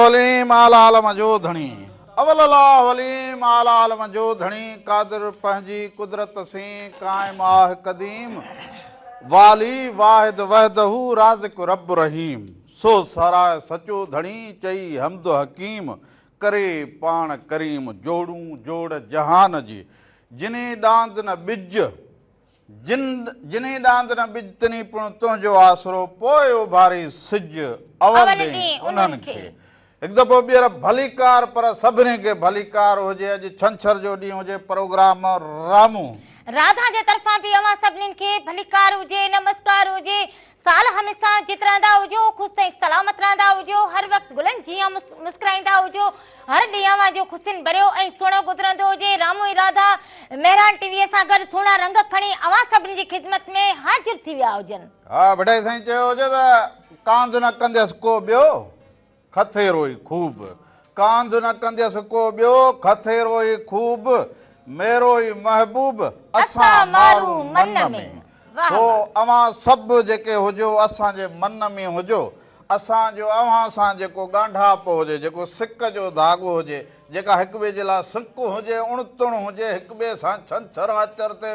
الله عليم اعليٰ عالم جو ڌڻي. اول الله عليم اعليٰ عالم جو ڌڻي قادر پنهنجي قدرت سين قائم آه قديم والي واحد وحده رازق رب رحيم سو ساراهه سچو ڌڻي چئي حمد حڪيم ڪري پاڻ ڪريم جوڙون جوڙ جهان جي جني ڏاند نه ٻج جن جني ڏاند نه ٻج تني پڻ تنهنجو آسرو پوء اڀاري سج اول ڏئين انهن کي. هڪ دفعو ٻيهر ڀليڪار پر سڀني کي ڀليڪار هجي اڄ ڇنڇر جو ڏينهن هجي پروگرام رامون. راڌا جي طرفان به اوهان سڀنين کي ڀليڪار هجي نمسڪار هجي سال هميشه جت رهندا هجو، خوش ۽ سلامت رهندا هجو، هر وقت گلن جيان مسڪرائيندا هجو، هر ڏينهن اوهان جو خوشين ڀريو ۽ سهڻو گذرندو هجي، رامو ۽ راڌا مهراڻ ٽي ويء سان گڏ سهڻا رنگ کڻي اوهان سڀني جي خدمت ۾ حاضر ٿي ويا هجن. ها ڀٽائي سائين چيو هجي ته ڪانڌ نه ڪنديس ڪو ٻيو، کٿيرو ئي خوب. ڪانڌ نه ڪنديس ڪو ٻيو، کٿيرو ئي خوب، ميرو ئي محبوب، اسان مارون من ۾. سو اوهان سڀ جيڪي هجو اسان جي من ۾ هجو، اسان جو اوهان سان جيڪو ڳانڍاپو هجي، جيڪو سڪ جو ڌاڳو هجي، جيڪا هڪ ٻئي جي لاء سڪ هجي، اڻ تڻ هجي، هڪ ٻئي سان ڇنڇر آچر تي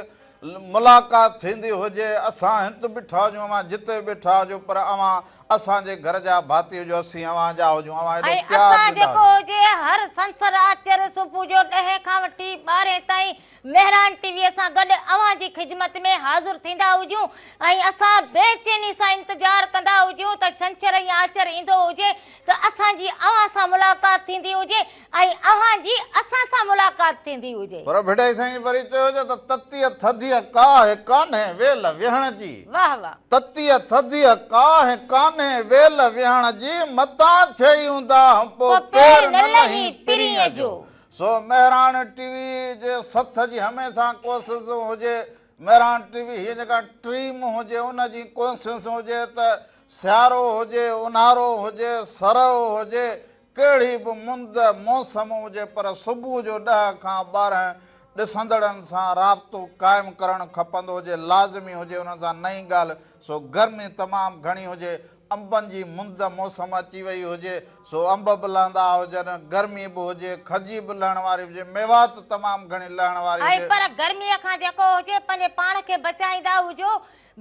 ملاقات ٿيندي هجي، اسان هت بيٺا هجون، اوهان جتي بيٺا هجو، پر اوهان اسان جي گهر جا ڀاتي هجو، اسين اوهان جا هجون، اوهان ايڏو ۽ پيار اسان ڏيندا جيڪو هجو. هجي هر ڇنڇر آچر صبح جو ڏهين کان وٺي ٻارهين تائين مهراڻ ٽي ويء سان گڏ اوهان جي خدمت ۾ حاضر ٿيندا هجون ۽ اسان بي چيني سان انتظار ڪندا هجون ته ڇنڇر ۽ آچر ايندو هجي ته اسان جي اوهان سان ملاقات ٿيندي هجي ۽ اوهان جي اسان سان ملاقات ٿيندي هجي. پر ڀٽائي سائين وري چيو هجي ته تتيء ٿڌيء ڪاهه ڪانهي ويل ويهڻ جي. واهه واهه. تتيء ٿڌيء ڪاهه ڪانهي ويل ويهڻ جي، متان ٿئي اونداهه پو پير نه لهين پرينء جو. سو مهراڻ ٽي وي جي سٿ جي هميشه ڪوشش هجي، مهراڻ ٽي وي هيء جيڪا ٽيم هجي ان جي ڪوشش هجي ته سيارو هجي، اونهارو هجي، سرء هجي، ڪهڙي به مند، موسم، هجي پر صبح جو ڏهه کان 12 ڏسندڙن سان رابطو قائم ڪرڻ کپندو هجي، لازمي هجي انهن سان نئين ڳالهه، سو گرمي تمام گهڻي هجي، انبن جي مند، موسم، اچي وئي هجي، سو انب به لهندا هجن، گرمي به هجي، کجي به لهڻ واري هجي، ميوات تمام گهڻي لهڻ واري ۽ هجي. پر گرميء کان جيڪو هجي پنهنجي پاڻ کي بچائيندا هجو،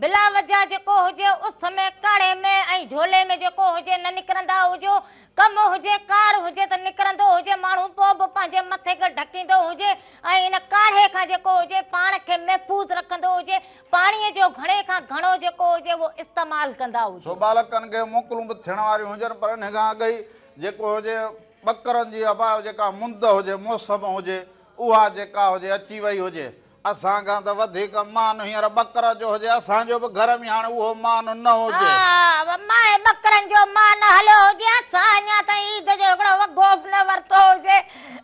بلا وجه جيڪو هجي اس ۾، ڪاڙهي ۾ ۽ جهولي ۾ جيڪو هجي نه نڪرندا هجو، ڪم هجي ڪار هجي ته نڪرندو هجي ماڻهو پوء به پنهنجي مٿي کي ڍڪيندو هجي ۽ ان ڪاڙهي کان جيڪو هجي پاڻ کي محفوظ رکندو هجي، پاڻيء جو گهڻي کان گهڻو جيڪو هجي اهو استعمال ڪندا سو هجو. ٻالڪن کي موڪلون به ٿيڻ واريون هجن پر انهي کان اڳ ئي جيڪو هجي ٻڪرن جي ابا جيڪا مند هجي موسم هجي اها جيڪا هجي اچي وئي هجي اسان کان ته وڌيڪ مان هينئر ٻڪر جو هجي، اسان جو به گهر ۾ هاڻ اهو مان نه هجي. ها مائي ٻڪرن جو مان هليو هجي، اسان اڃا تائين عيد جو هڪڙو وڳو به نه ورتو هجي،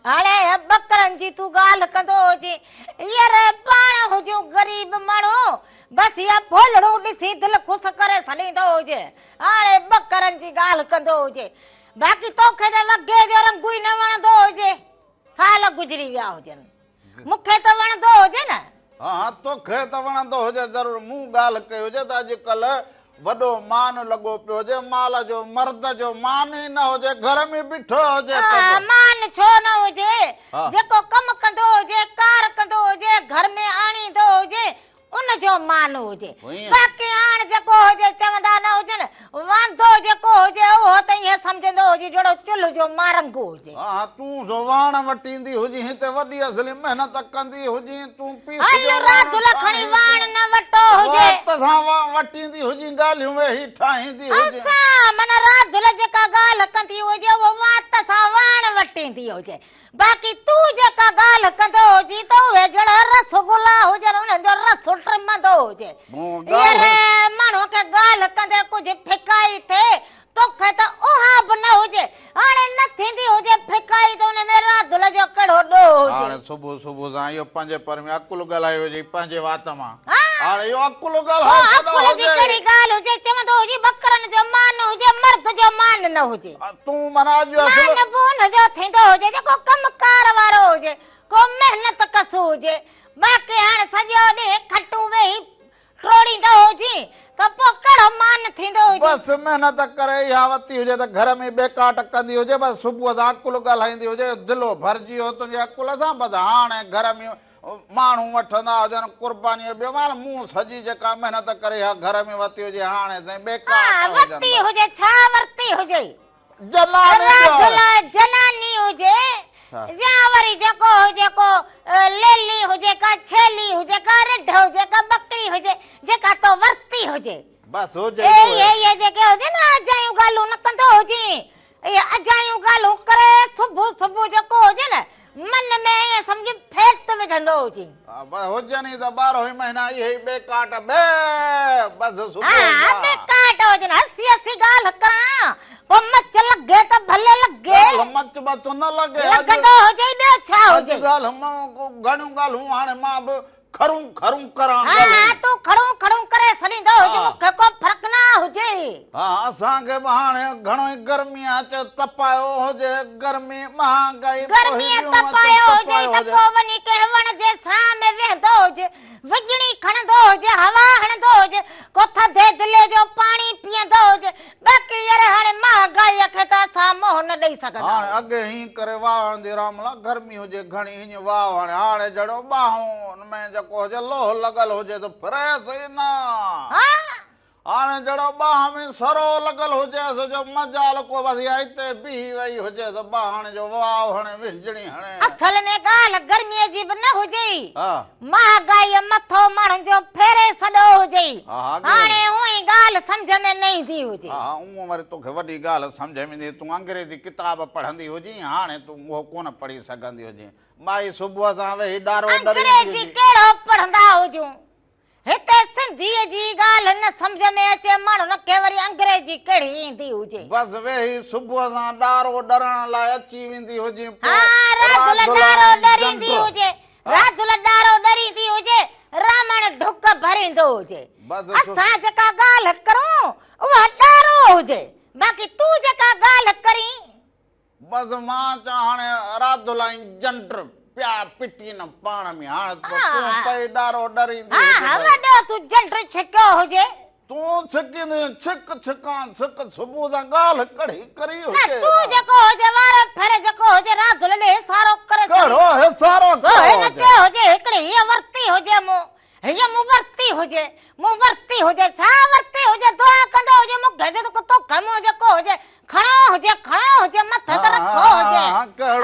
هاڻي ٻڪرن جي تون ڳالهه ڪندو هجين. ير پاڻ هجون غريب ماڻهو، بس اها ڀولڙو ڏسي دل خوش ڪري ڇڏيندو هجي، هاڻي ٻڪرن جي ڳالهه ڪندو هجي. باقي توکي ته وڳي جو رنگ ئي نه وڻندو هجي، سال گذري ويا هجن. مون کي ته وڻندو هجي نه. ها ها توکي ته وڻندو هجي ضرور. مون ڳالهه ڪئي هجي ته اڄڪلهه وڏو مان لڳو پيو هجي مال جو مرد جو مان ئي نه هجي گهر ۾ بيٺو هجي ته ها به. مان ڇو نه هجي ها. جيڪو ڪم ڪندو هجي ڪار ڪندو هجي گهر ۾ آڻيندو هجي ان جو مان هجي. باقي هاڻ جيڪو هجي چوندا نه هجن، واندو جيڪو هجي اهو ته ائين سمجهندو هجي جهڙو چلهه جو مارنگ هجي. ها ها تون سو واڻ وٽيندي هجين هتي وڏي اصلي محنت ڪندي هجين تون پيس هل جو واڻ راڌل کڻي ٺاهيندي واڻ نه وٽو هجي. وات سان واڻ وٽيندي هجين ڳالهيون ويهي ٺاهيندي هجين. اڇا معنيٰ راڌل جيڪا ڳالهه ڪندي هجي اهو وات سان واڻ وٽيندي هجي. باقي تون جيڪا ڳالهه ڪندو هجين ته اهي جهڙا رس گلا هجن انهن جو رس ٽمندو هجي. ير ماڻهوء کي ڳالهه ڪندي ڪجهه ڦڪائي ٿئي توکي ته اها به نه هجي. هاڻي نه ٿيندي هجي ڦڪائي ته ان ۾ راڌل جو ڪهڙو ڏوهه هجي. هاڻي صبح صبح سان اهو پنهنجي پر ۾ عقل ڳالهايو هجي پنهنجي وات مان. هاڻي اهو عقل ڳالهائي ڇڏيو عقل جي هجي. ڪهڙي ڳالهه هجي چوندو هجي ٻڪرن جو مان هجي مرد جو مان نه هجي. تون معنيٰ اڄ اصل. مان به ان جو ٿيندو هجي جيڪو ڪم ڪار وارو هجي ڪو محنت ڪس هجي باقي هاڻ سڄو ڏينهن کٽون ويهي ٽوڙيندو هجين ته پوء ڪهڙو مان ٿيندو هجي. بس محنت ڪري اها وتي هجي ته گهر ۾ ٻيڪاٽ ڪندي هجي بس صبح سان عقل ڳالهائيندي هجي دلو ڀرجي ويو تنهنجي عقل سان بس هاڻي گهر ۾ ماڻهو وٺندا هجن قرباني جو ٻيو مال مون سڄي جيڪا محنت ڪري اها گهر ۾ وتي هجي هاڻي سائين ٻيڪاٽ ها هجن وتي بس. هجي ڇا ورتي هجي. جناني راڌ ڏيار. لاء جناني هجي يا وري جيڪو هجي ڪو ليلي هجي ڪا ڇيلي هجي ڪا رڍ هجي ڪا ٻڪري هجي جيڪا تو ورتي هجي. بس هجي اي اهي. اهي جيڪي هجي نه اجايون ڳالهيون نه ڪندو هجين. اهي اجايون ڳالهيون ڪري صبح صبح جيڪو هجي نه من ۾ ائين سمجهه ڦيٽ وجهندو هجين. ها بس هجن ئي ته ٻارهن ئي مهينا اهي ئي ٻيڪاٽ ٻي بس صبح ها جا. ٻيڪاٽ هجن هسي هسي ڳالهه ڪران پوء مچ لڳي ته ڀلي لڳي. ڳالهه مچ بچ نه لڳي اڄ. لڳندو هجئي ٻيو ڇا اڄ هجئي. ڳالهه مان گهڻيون ڳالهيون هاڻي مان به کرون کرون ڪران ها ڳالهيون. تون کڙون کڙون ڪري ڇڏيندو هج ها. مون کي ڪو فرق نه هجي. ها اسان کي به هاڻي گهڻو ئي گرمي اچي تپايو هجي گرمي مهانگائي پوء گرميء ٻيون اچي تپايو هجئي تپايو ته هجي. پوء وڃي ڪنهن وڻ جي ڇانء ۾ ويهندو هج، وڄڻي کڻندو هج، هوا هڻندو هج، ڪو ٿڌي دلي جو پاڻي پيئندو هج، باقي يار هاڻي مهانگائيء کي ته اسان منهن نه ڏئي سگهندا هاڻي آهيون. اڳي هين ڪري واء هڻندي راملا گرمي هجي گهڻي هينئن واء هڻي هاڻي جهڙو ٻانهن ۾ جيڪو هجي لوهه لڳل هجي ته ڦريس ئي نه. ها. هاڻي جهڙو ٻانهن ۾ سرو لڳل هجيس جو مجال ڪو بس اها هتي بيهي وئي هجي ته ٻانهن جو واء هڻي وهنجڻي هڻي. اصل ۾ ڳالهه گرميء جي به نه هجي. ها. مهانگائيء مٿو ماڻهن جو ڦيري سڏو هجي. ها ها هاڻي اونئين ڳالهه سمجهه ۾ نه ايندي هجي. ها ها اونئن وري توکي وڏي ڳالهه سمجهه ۾ ايندي. تون انگريزي ڪتاب پڙهندي هجين، هاڻي تون اهو ڪونه پڙهي سگهندي هجين. مائي صبح سان ويهي ڏارو ڏريندي انگريزي هجي. ڪهڙو پڙهندا هجون. هتي سنڌيء جي ڳالهه نه سمجهه ۾ اچي، ماڻهن کي وري انگريزي ڪهڙي ايندي هجي. بس ويهي صبح سان ڏارو ڏرڻ لاء اچي ويندي هجين، پوء ها راڌل راڌل ڏارو ۽ ڏريندي جنڊ. هجي، راڌل ڏارو ڏريندي هجي، رامڻ ڍڪ ڀريندو هجي. بس اسان جيڪا ڳالهه ڪرون، اها ڏارو هجي، باقي تون جيڪا ڳالهه ڪرين. بس مان چوان هاڻي راڌل ۽ جنڊ پيا پٽين پاڻ ۾ هاڻي ته تون پئي ڏارو ڏريندي ها هجي ها ڀئي. وڏو تون جنڊ ڇڪيو هجي. تون ڇڪيندي هجين ڇڪ ڇڪان ڇڪ صبح سان ڳالهه ڪڙهي ڪري نه هجي. تون جيڪو هجي وارو ڦر جيڪو هجي راڌل ڏي حصارو ڪري ڇڏي. ڪهڙو حصارو سو ڪيو هن هجي. چيو هجي هڪڙي هيء ورتي هجي مون هيء مون ورتي هجي مون ورتي هجي ڇا ورتي هجي دعا ڪندو هجي مون کي جيڪو توکي مون جيڪو هجي کڻو هجي کڻو هجي مٿي ته رکو هجي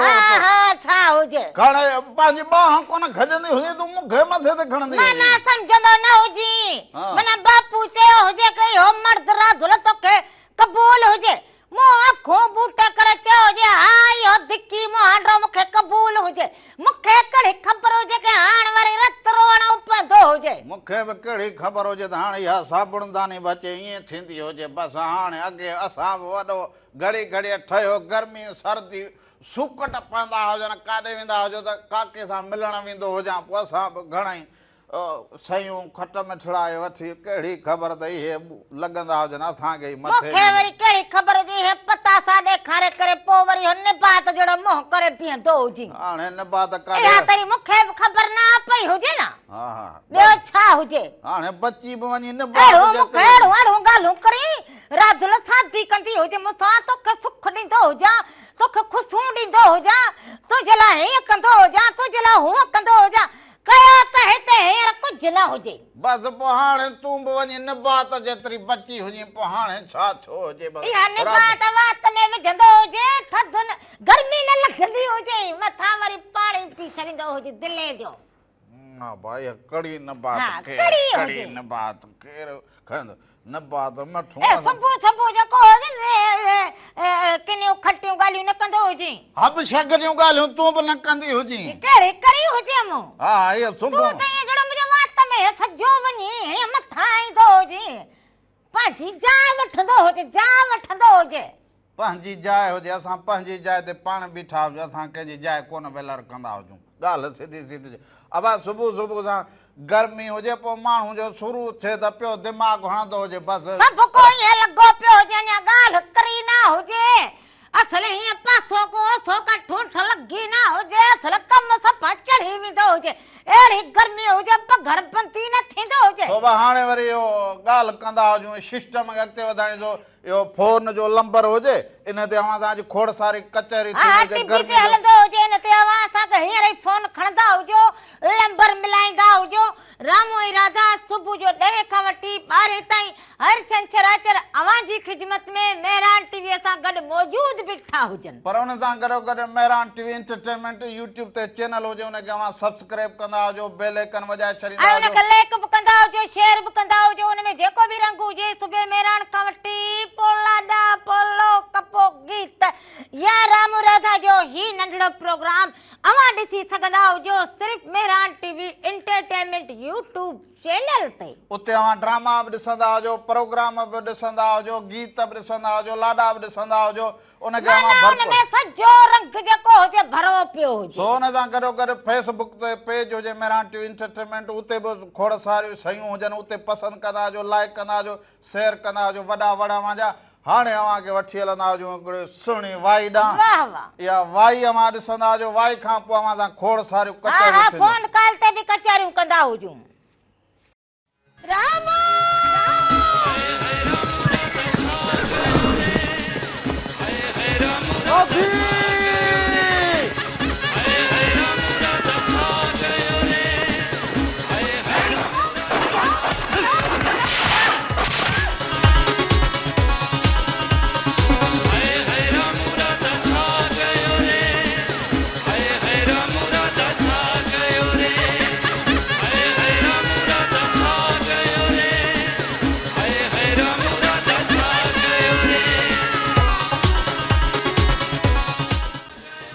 ها ها ڇا هجي. کڻي پنهنجي ٻانهن ڪونه کڄندي هجي تون مون کي مٿي تي کڻندي هجين. معنيٰ سمجهندو نه هجين معنيٰ باپو چيو هجي ڪه اهو مرد راڌل توکي قبول هجي مون اکون ٻوٽي ڪري چيو هجي، ها اهو ڌڪي مهانڊو مون کي قبول هجي. مون کي ڪهڙي خبر هجي ڪه هاڻ وري رت روئڻ اپندو هجي. مون کي به ڪهڙي خبر هجي ته هاڻ اها صابڻ داني به اچي ائين ٿيندي هجي. بس هاڻ اڳي اسان به وڏو گهڙي گهڙيء ٺهيو گرمي سردي سوڪٽ پوندا هجن ڪاڏي ويندا هجو ته ڪاڪي سان ملڻ ويندو هجان پوء اسان به گهڻائي سيون کٽ ۾ ٺڙائي وٺي، ڪهڙي خبر ته اهي لڳندا هجن اسان کي ئي مون مٿي کي ۾. وري ڪهڙي خبر هجي اهي پتاسا ڏيکاري ڪري پوء وري اهو نبات جهڙو منهن ڪري بيهندو هجين. هاڻي نبات ڪاڏي. اها تري مون کي به خبر نه پئي هجي نه. ها ها. ٻيو ڇا هجي. هاڻي بچي به وڃي نبات اهڙو مون کي جيتري. اهڙون اهڙون ڳالهيون ڪرين، راڌل شادي ڪندي هجي مون سان توکي سک ڏيندو هجان، توکي خوشيون ڏيندو هجان، تنهنجي لاء هيئن ڪندو هجان، تنهنجي لاء هونئن ڪندو هجان. ڪيو ته هتي هينئر ڪجهه نه هجي. بس پوء هاڻي تون به وڃي نبات جيتري بچي هجين پوء هاڻي ڇا ٿيو هجي بس اها نبات وات ۾ وجهندو هجي ٿڌ نه گرمي نه لڳندي هجي مٿان وري پاڻي پي ڇڏيندو هجي دلي جو. ها ڀائي اها ڪڙي نبات ڪير ڪڙي نبات ڪير کائيندو نبات مٺو اي صبح صبح جيڪو هجي ڪنيون کٽيون ڳالهيون نه ڪندو هجين. حب شڪ جون ڳالهيون تون به نه ڪندي هجين. ڪهڙي ڪري هجي مون. ها هي صبح. تون ته ائين جهڙو منهنجي وات ۾ سڄو وڃي هيئن مٿان ايندو هجين. پنهنجي جاء وٺندو هجي جاء وٺندو هجي. پنهنجي جاء هجي، اسان پنهنجي جاء تي پاڻ بيٺا هجون، اسان ڪنهن جي جاء ڪونه ويلر ڪندا هجون. ڳالهه سڌي سڌي هجي. ابا صبح صبح سان گرمي هجي پوء ماڻهو جو شروع ٿئي ته پيو دماغ هڻندو هجي بس. سڀ ڪو ائين لڳو پيو هجي اڃا ڳالهه ڪري نه هجي. اصل هيئن پاسو ڪو اوسو ڪا ٺونٺ لڳي نه هجي اصل ڪم صفا چڙهي ويندو هجي. اهڙي گرمي هجي پگهر بند ئي نه ٿيندو هجي. سو بابا هاڻي وري اهو ڳالهه ڪندا هجون سسٽم کي اڳتي وڌائڻ جو اهو فون جو لمبر هجي ان تي اوهان سان اڄ کوڙ ساري ڪچهري ٿي ها هجي ٽي وي گرمي تي جو هلندو هجي ان تي اوهان اسان کي هينئر ئي فون کڻندا هجو لمبر ملائيندا هجو رامو ۽ راڌا صبح جو ڏهين کان وٺي ٻارهين تائين هر ڇنڇر آچر اوهان جي خدمت ۾ مهراڻ ٽي وي سان گڏ موجود بيٺا هجن. پر ان سان گڏوگڏ Mehran T V entertainment YouTube تي چينل هجي ان کي اوهان سبسڪرائب ڪندا هجو بيل آئيڪن وڄائي ڇڏيندا ۽ ان هجو. کي لائيڪ به ڪندا هجو شيئر به ڪندا هجو ان ۾ جيڪو به رنگ هجي صبح مهراڻ کان وٺي پوء لاڏا پوء لوڪ پوء گيت يا رامو راڌا جو هي ننڍڙو پروگرام اوهان ڏسي سگهندا هجو صرف Mehran T V entertainment YouTube channel تي. اتي اوهان ڊراما به ڏسندا هجو، پروگرام به ڏسندا هجو، گيت به ڏسندا هجو، لاڏا به ڏسندا هجو، ان کي اوهان معنيٰ ان ڀرپور. ۾ سڄو رنگ جيڪو هجي ڀرو پيو هجي. سو ان سان گڏوگڏ فيس بڪ تي پيج هجي مهراڻ ٽي وي انٽرٽينمينٽ اتي به کوڙ ساريون شيون هجن اتي پسند ڪندا هجو، لائيڪ ڪندا هجو، شيئر ڪندا هجو، وڏا وڙ اوهان جا. هاڻي اوهان کي وٺي هلندا هجون هڪڙي سهڻي وائي ڏانهن. واهه واهه. اها وائي اوهان ڏسندا هجو، وائي کان پوء اوهان سان کوڙ ساريون ها ڪچهريون ها ٿينديون. فون ڪال تي به ڪچهريون ڪندا هجون. رامو! راڌي!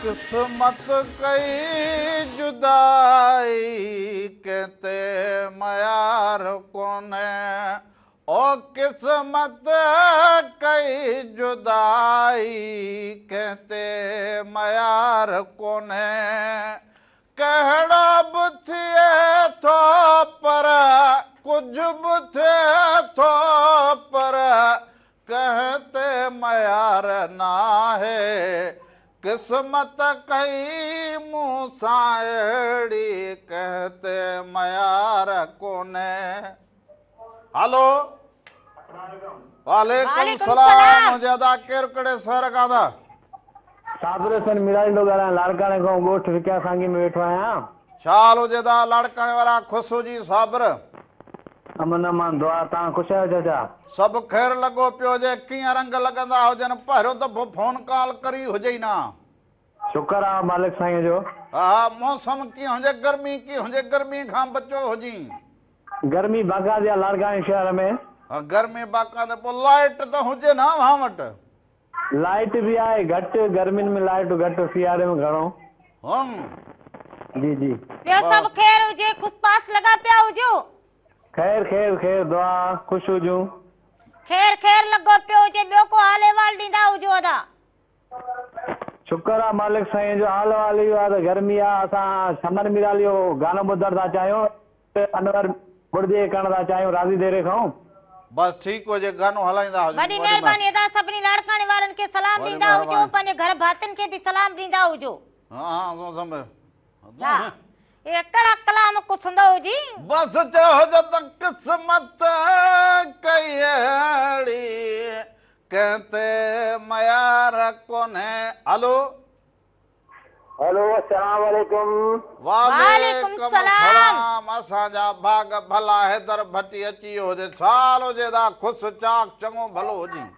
قسمت ڪئي جدائي ڪنهن تي ميار ڪونهي او قسمت ڪئي جدائي ڪنهن تي ميار ڪونهي ڪهڙو به ٿئي ٿو پر ڪجهه به ٿئي ٿو پر ڪنهن تي ميار ناهي قسمت ڪئي مون سان اهڙي ڪنهن تي ميار ڪونهي. هلو وعليڪم السلام منهنجي ادا ڪير ڪهڙي شهر کان ٿا. صابر حسين ميراڻي ٿو ڳالهايان لاڙڪاڻي کان ڳوٺ وڪيا سانگي ۾ ويٺو آهيان. ڇا حال هجي ادا لاڙڪاڻي وارا خوش هجي صابر. امن امان دعا توهان خوش آهيو چاچا. سڀ خير لڳو پيو هجي ڪيئن رنگ لڳندا هجن پهريون دفعو فون ڪال ڪري هجئي نه. شڪر آ مالڪ سائين جو. ها موسم ڪيئن هجي گرمي ڪيئن هجي گرمي کان بچو هجين. گرمي باقاعدي آ لاڙڪاڻي شهر ۾. ها گرمي باقاعدي پوء لائيٽ ته هجي نه اوهان وٽ. لائيٽ به آهي گهٽ گرمين ۾ لائيٽ گهٽ سياري ۾ گهڻو. هم. جي جي. ٻيو سڀ خير هجي خوش پاس لڳا پيا هجو. خير خير خير دعا خوش هجون. خير خير لڳو پيو هجي ٻيو ڪو حال احوال ڏيندا هجو ادا. شڪر آ مالڪ سائين جو حال احوال اهو آ ته گرمي آ اسان شمن ميرالي جو گانو ٻڌڻ ٿا چاهيون انور بڙدي ڪرڻ ٿا چاهيون راضي ديري کان. بس ٺيڪ هجي گانو هلائيندا هجون وڏي مهرباني ادا سڀني لاڙڪاڻي وارن کي سلام ڏيندا هجو پنهنجي گهر ڀاتين کي به سلام ڏيندا هجو. ها ها ها اهي ڪهڙا ڪلام ڪسندو هجي. بس چيو هجي ته قسمت ڪئي اهڙي ڪنهن تي ميار ڪونهي. هلو. هلو السلام عليڪم. وعليڪم السلام اسان جا ڀاڳ ڀلا حيدر ڀٽي اچي ويو هجي ڇا حال هجي ادا خوش چاڪ چڱو ڀلو هجين.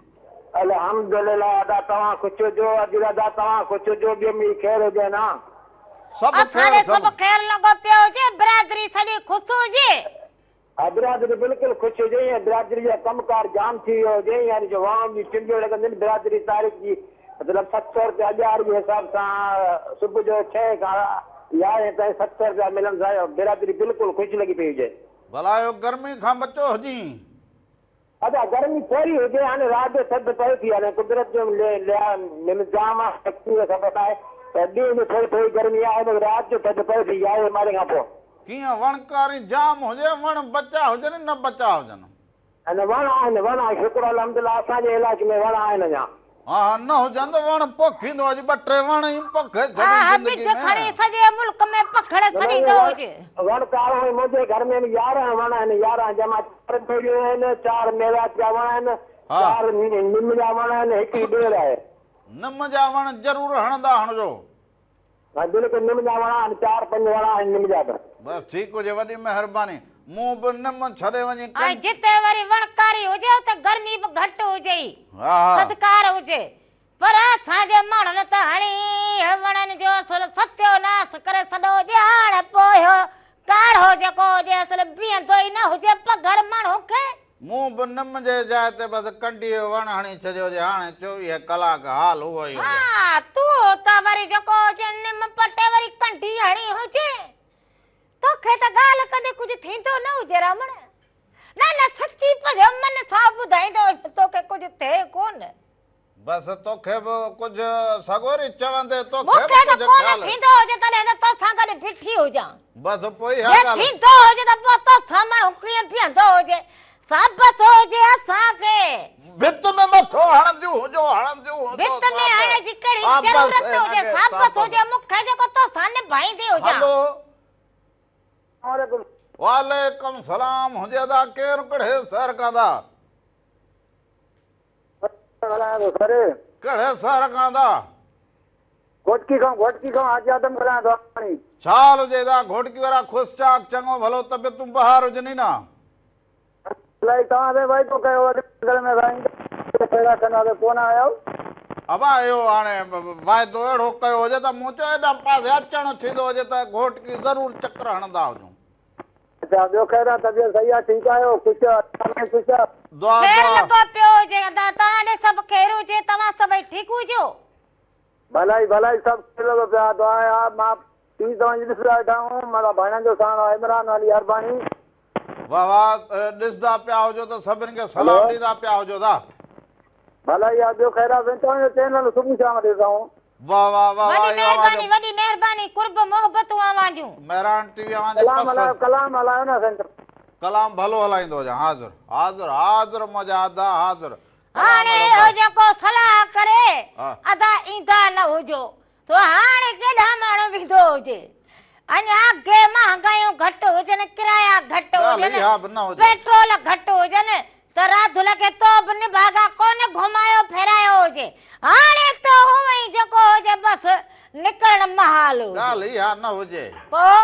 الحمدلله ادا توهان خوش هجو ادي ادا توهان خوش هجو ٻيو مڙئي خير هجي نه. سڀ اسان خير ڏي سڀ. سڀ خير لڳو پيو هجي برادري سڄي خوش هجي. ها برادري بلڪل خوش هجي ۽ برادري جا ڪم ڪار جام ٿي ويو هجي يعني جو واهن جون چنڊيون لڳنديون آهن برادري تاريخ جي مطلب 700 رپيا ڏهاڙي جي حساب سان صبح جو ڇهين کان يارهين تائين 700 رپيا ملن ٿا برادري بلڪل خوش لڳي پئي هجي. ڀلا اهو گرمي کان بچو هجين. ادا گرمي ٿوري هجي هاڻي رات جو ٿڌ پئي ٿي هاڻي قدرت جو نظام آهي شڪتي جو سبب آهي ته ڏينهن جو ٿوري ٿوري گرمي آهي مگر رات جو ٿڌ پئي ٿي يارهين ٻارهين کان پوء. ڪيئن وڻڪاري جام هجي، وڻ بچا هجن نه بچا هجن. نه وڻ آهن وڻ آهن شڪر الحمدلله اسان جي علائقي ۾ وڻ آهن اڃا. ها ها نه هجن ته وڻ پوکيندو هجي ٻه ٽي وڻ ئي پوکي ها ڇڏين ها زندگي ٻج ۾. کڻي سڄي ملڪ ۾ پکڙ ڇڏيندو هجي. وڻ ڪارو ۽ منهنجي گهر ۾ به 11 وڻ آهن 11 جنهن مان چار ٻيڙيون آهن چار ميوات جا وڻ آهن چار نم جا وڻ آهن هڪ ئي ٻيڙ آهي. نم جا وڻ ضرور هڻندا هڻجو. ها بلڪل نم جا وڻ آهن چار پنج وڻ آهن نم جا به. بس ٺيڪ هجي وڏي مهرباني. مون به نم ڇڏي وڃي ۽ ڪن. جتي وري وڻڪاري هجي اتي گرمي به گهٽ هجي ئي ها ها. ٿڌڪار هجي پر اسان جي ماڻهن ته هڻي وڻن جو اصل ستيو ناس ڪري سڏو هجي هاڻ پوء ڪاڙهو جيڪو هجي اصل بيهندو ئي نه هجي پگهر ماڻهو کي. مون به نم جي جاء تي بس ڪنڊيء جو وڻ هڻي ڇڏيو هجي، هاڻي 24 ڪلاڪ حال اهو ئي هجي. ها، تون ته وري جيڪو هجي نم پٽي وري ڪنڊي هڻي هجي. توکي ته ڳالهه ڪندي ڪجهه ٿيندو نه هجي رامڻ. نه نه سچي پنهنجي من سان ٻڌائيندو هجي توکي ڪجهه ٿئي ڪونه. بس توکي به ڪجهه سڳوري چوندي توکي مون به کي ته ڪجهه ڪونه خيال. ٿيندو هجي تڏهن ته توسان گڏ بيٺي هجان. بس پوء اها جي ڳالهه. ٿيندو هجي ته پوء توسان ماڻهو ڪيئن بيهندو هجي. ثابت هجي اسان کي. ڀت ۾ مٿو هڻنديون هجو هڻنديون هجو ڀت ۾ هڻڻ جي ڪهڙي ثابت ضرورت هن هجي کي ثابت ثابت. هجي مون کي جيڪو توسان نڀائيندي هجان. هلو. وعليڪم. وعليڪم سلام هجي ادا ڪير ڪڙهي سير ڪندا. ڳالهايان ٿو سر. ڪهڙي شهر کان ادا؟ گهوٽڪي کان گهوٽڪي کان حاجي آدم ڳالهايان ٿو هاڻي. ڇا حال هجي ادا گهوٽڪي وارا خوش چاڪ چڱو ڀلو طبيعتون بهار هجني نه. الائي توهان سائين واعدو ڪيو هو اڄ ۾ سائين ته پيدا ڪنداسين ڪونه آيائو. ابا اهو هاڻي واعدو اهڙو ڪيو هجي ته مون چيو ايڏانهن پاسي اچڻ ٿيندو هجي ته گهوٽڪي ضرور چڪر هڻندا هجون. اڇا ٻيو خير آ طبيعت صحيح آ ٺيڪ آهيو خوش آ ۾ خوش آ. دعا خير دعا. لڳو پيو هجي ادا توهان ڏي سڀ خير هجي توهان سڀئي ٺيڪ هجو. ڀلائي ڀلائي سڀ خير لڳو پيو آ دعا آ مان ٽي وي توهان جي ڏسندا ويٺا آهيون مان ڀاڻيان جو ساڻ آ عمران علي عرباڻي. واه واه ڏسندا پيا هجو ته سڀن کي سلام ڏيندا پيا هجو ٿا. ڀلائي آ ٻيو خير آ سائين توهان جو چينل صبح شام ڏسندا آهيون. واه واه واه واه وڏي اهو اوهان جو مهرباني وڏي مهرباني قرب محبتون اوهان جون. مهراڻ ٽي وي اوهان جي ڪلام پس. هلايو ڪلام هلايو نه سائين. ڪلام ڀلو هلائيندو هجان حاضر حاضر حاضر منهنجا ادا حاضر ڪلام هاڻي اهڙو اهو ڀلو. جيڪو صلاح ڪري ها. ادا ايندا نه هجو تو هاڻي ڪيڏانهن ماڻهو ويندو هجي اڃا اڳي مهانگايون گهٽ هجن ڪرايا گهٽ ڳالهه هجن اها به نه هجي. پيٽرول گهٽ هجن ته راڌل کي تو به نڀاڳا ڪونه گهمايو ڦيرايو هجي. هاڻي ته هونئن ئي جيڪو هجي بس نڪرڻ محال هجي. ڳالهه اها نه هجي. پوء؟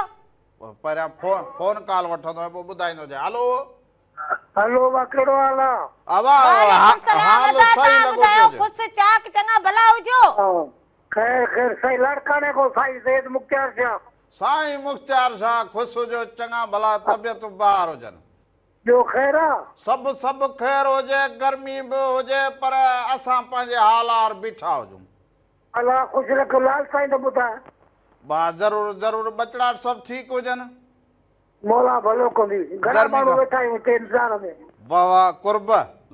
پهريان فون ڪال وٺندو ۽ پوء ٻڌائيندو هجي. هلو. هلو وا ڪهڙو حال آ. ابا وعليڪم سلام حال ادا صحيح توهان لڳو پيو ٻڌايو هجي. خوش چاڪ چڱا ڀلا هجو. خير خير سائين لاڙڪاڻي کان سائين سيد مختيار شاهه. سائين مختيار شاهه خوش هجو چڱا ڀلا طبيعتون بهار هجن. ٻيو خير آ؟ سڀ سڀ خير هجي گرمي به هجي پر اسان پنهنجي حال آر بيٺا هجون. الله خوش رکيو لال سائين ته ٻڌاء. ڀا ضرور ضرور ٻچڙا سڀ ٺيڪ هجن. مولا ڀلو ڪندي. گهڻا گرمي ماڻهو کان. ويٺا آهيون هتي انتظار ۾. واه واه قرب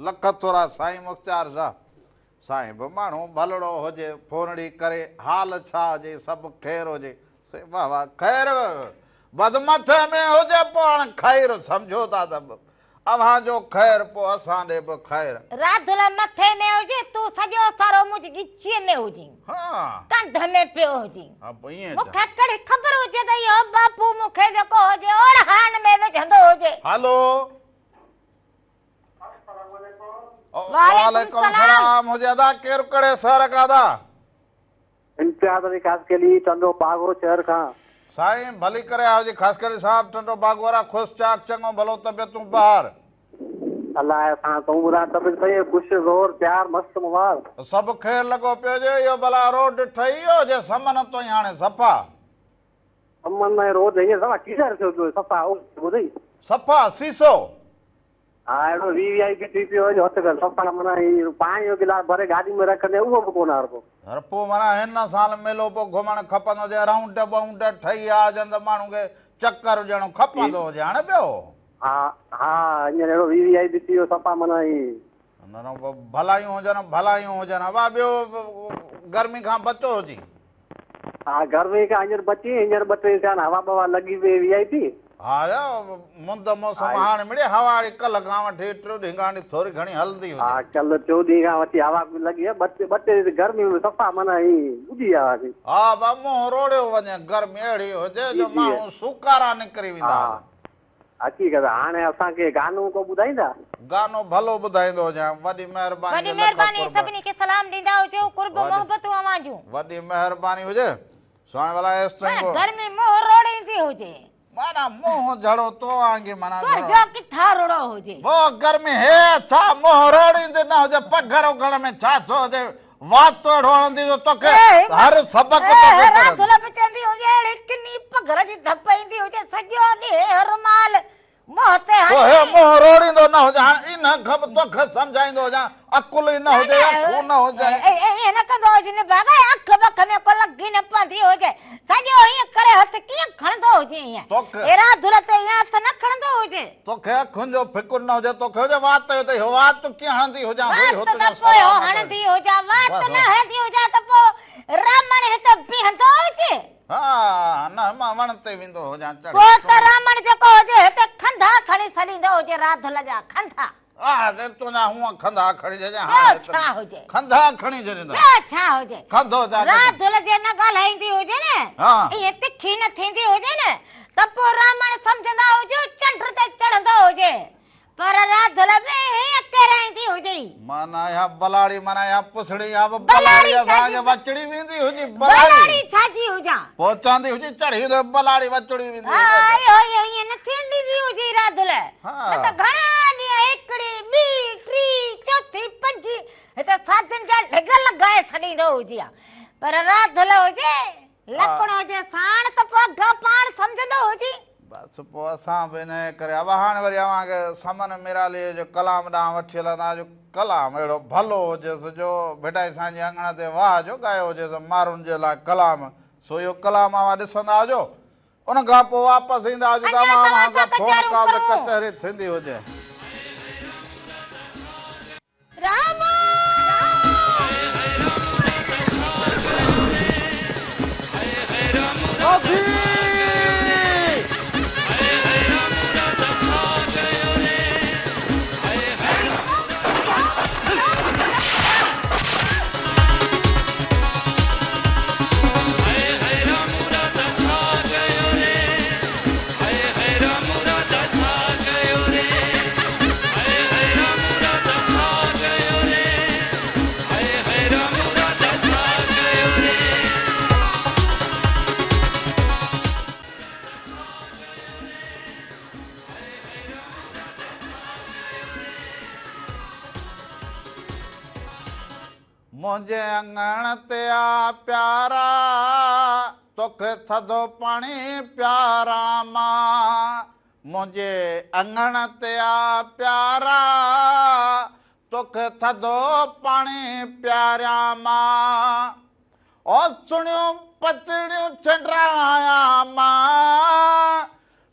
لک ٿورا سائين مختيار شاھ سائين به ماڻهو ڀلڙو هجي فونڙي ڪري حال ڇا هجي سڀ خير هجي سي واه واه خير بس مٿي ۾ هجي پوء هاڻ خير سمجهو ٿا ته اوهان جو خير پوء اسان ڏي به خير. راڌل مٿي ۾ هجي تون سڄو سارو منهنجي ڳچيء ۾ هجين ڪنڌ ۾ پيو هجين ها پوء ائين مون کي ڪهڙي خبر هجي ته اهو باپو مون کي جيڪو هجي اوڙهان ۾ وجهندو هجي. هلو. وعليڪم وعليڪم سلام هجي ادا ڪير ڪهڙي شهر کان ادا. امتياز علي خاصخيلي ٽنڊو باگو شهر کان. سائين ڀلي ڪري آيو جي خاصخيلي صاحب ٽنڊو باگو وارا خوش چاڪ چڱو ڀلو طبيعتون بهار. الله احسان تون ٻڌاء طبيعت صحيح خوش زور پيار مست مبار. سڀ خير لڳو پيو هجي اهو ڀلا روڊ ٺهي ويو هجي سمن تائين هاڻي صفا. سمن تائين روڊ هينئر صفا ڪليئر ٿيو پيو صفا اوڪي ٻڌئي. صفا سيسو. ها اهڙو وي وي آء پي ٿي پيو جو هٿ ڪر صفا معنيٰ هي پاڻي جو گلاس ڀري گاڏي ۾ رکندي اهو به ڪونه هربو. هر پوء معنيٰ هن سال ميلو پوء گهمڻ کپندو هجي رائونڊ بائونڊ ٺهي ويا هجن ته ماڻهو کي چڪر هجڻ کپندو هجي هاڻي ٻيو. ها ها هينئر اهڙو وي وي آء پي ٿي ويو صفا معنيٰ هي. نه نه ڀلايون هجن ڀلايون هجن ابا ٻيو گرمي کان بچو هجي. ها گرمي کان هينئر بچي هينئر ٻه ٽي ٿيا آهن هوا ٻوا لڳي پئي وي آء پي. ها يا مند موسم هاڻي مڙئي هوا اڙي ڪلهه کان وٺي ٽيون ڏينهن کان وٺي ٿوري گهڻي هلندي هجي. ها ڪلهه ٽيون ڏينهن کان وٺي هوا پئي لڳي ٻه ٽي ٻه ٽي ڏينهن گرمي ۾ صفا معنيٰ ائين ٻڏي ويا هئاسين. ها با منهن روڙيو وڃي گرمي اهڙي هجي جي جو جي ماڻهو سوڪارا نڪري ويندا ها هجن. حقيقت هاڻي اسان کي گانو ڪو ٻڌائيندا. گانو ڀلو ٻڌائيندو هجان وڏي مهرباني وڏي هجي لک مهرباني قرب. سڀني کي سلام ڏيندا هجو قرب وڏي محبتون اوهان جون. وڏي مهرباني هجي سهڻي ڀلا ايستائين معنيٰ ڪو. گرمي منهن روڙيندي هجي. معنيٰ منهن جھڙو تو وانگي معنيٰ تنهنجو جھڙو. ڪٿان روڙو هجي. وو گرمي هي ڇا منهن روڙيندي نه هجي پگهر اگهڻ ۾ ڇا ٿو هجي وات اهڙو هڻندي جو توکي هر سبق توکي اي پڙهندي. راڌل به چوندي هجي اهڙي ڪني پگهر جي ڌپ ايندي هجي سڄو ڏينهن رومال منهن تي پوء هي هڻي. منهن روڙيندو نه هجي هاڻ ان کان به توکي سمجهائيندو هجان عقل ئي نه هجي يا خون نه هجي. ائين نه ڪندو هجي نڀاڳا اک بک ۾ ڪو لڳي نه پوندي هجي سڄو ائين ڪري هٿ ڪيئن کڻندو هجي ائين توکي. اي راڌل تي ائين هٿ نه کڻندو هجي. توکي اکين جو فڪر نه هجي توکي هجي وات جو ته اهو وات ڪيئن هڻندي هجان وات ته پوء هو هڻندي هجان وات نه هڻندي هجان ته پوء رامڻ هت بيهندو هجي. ها نه مان وڻ تي ويندو هجان چڙهي. پوء ته رامڻ جيڪو هجي هتي کنڌا کڻي ڇڏيندو هجي راڌل جا کنڌا. آه ته تنهنجا هونء کنڌا کڻي ڇڏيان ٻيو هاڻي ڇا هجي. کنڌا کڻي ڇڏيندس. ٻيو ڇا هجي. کنڌو ڇا ڪجي. راڌل جي نه ڳالهائيندي هجي نه ائين تکي نه ٿيندي هجي نه ته پوء رامڻ سمجهندا هجو چنڊ تي چڙهندو هجي. پر راڌل به هيئن ڪيرائيندي هجي. معنيٰ اها بلاڙي معنيٰ اها پسڙي اها به بلاڙي اسان کي وچڙي ويندي هجي بلاڙي. بلاڙي ڇا جي هجان. پهچاندي هجي چڙهي ته بلاڙي وچڙي ويندي هجي. ها اهو اهو ائين نه ٿيڻ ڏيندي هجي راڌل. نه ته گهڻا ڏينهن هڪڙي ٻي ٽي چوٿي پنجين هتي ساڌن جا ڍڳ لڳائي ڇڏيندو هجي ها. پر راڌل هجي لڪڻ هجي ساڻ ته پوء اگهان پاڻ سمجهندو هجي. بس پوء اسان به انهيء ڪري ابا هاڻي وري اوهان کي سمن ميراليء جي ڪلام ڏانهن وٺي هلندا جو ڪلام اهڙو ڀلو هجيس جو ڀٽائي سائين جي اڱڻ تي واهه جو ڳايو هجيس مارن جي لاء ڪلام سو اهو ڪلام اوهان ڏسندا هجو ان کان پوء واپس ايندا هجو ته اڃا اوهان توهان اوهان سان سان فون ڪچهريون ڪال تي ڪرون. ڪچهري ٿيندي هجي. رامو! منهنجي اڱڻ تي آ پيارا، توکي ٿڌو پاڻي پياران مان. منهنجي اڱڻ تي آ پيارا، توکي ٿڌو پاڻي پياريان مان. او سڻيون پتڙيون ڇنڊرايان مان،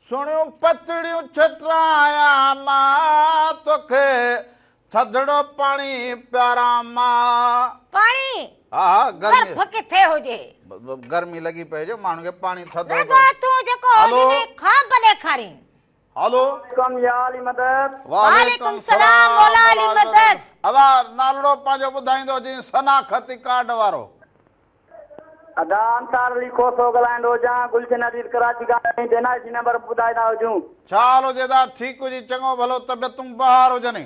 سڻيون پتڙيون ڇٽرايان مان، توکي ٿڌڙو پاڻي پياران مان. پاڻي؟ ها ها گرمي. برف ڪٿي هجي. گرمي لڳي پئي جو ماڻهن کي پاڻي ٿڌو. رڳو تون جيڪو هجين خواب ڏيکارين. هلو. وعليڪم يا علي مدد. وعليڪم سلام مولا علي مدد. ابا نالڙو پنهنجو ٻڌائيندو هجين شناختي ڪارڊ وارو. ادا انصار علي کوسو ڳالهائيندو هجان گلشن حديد ڪراچي کان ۽ اين I C number به ٻڌائيندا هجون. ڇا حال هجي ادا ٺيڪ هجي چڱو ڀلو طبيعتون بهار هجني.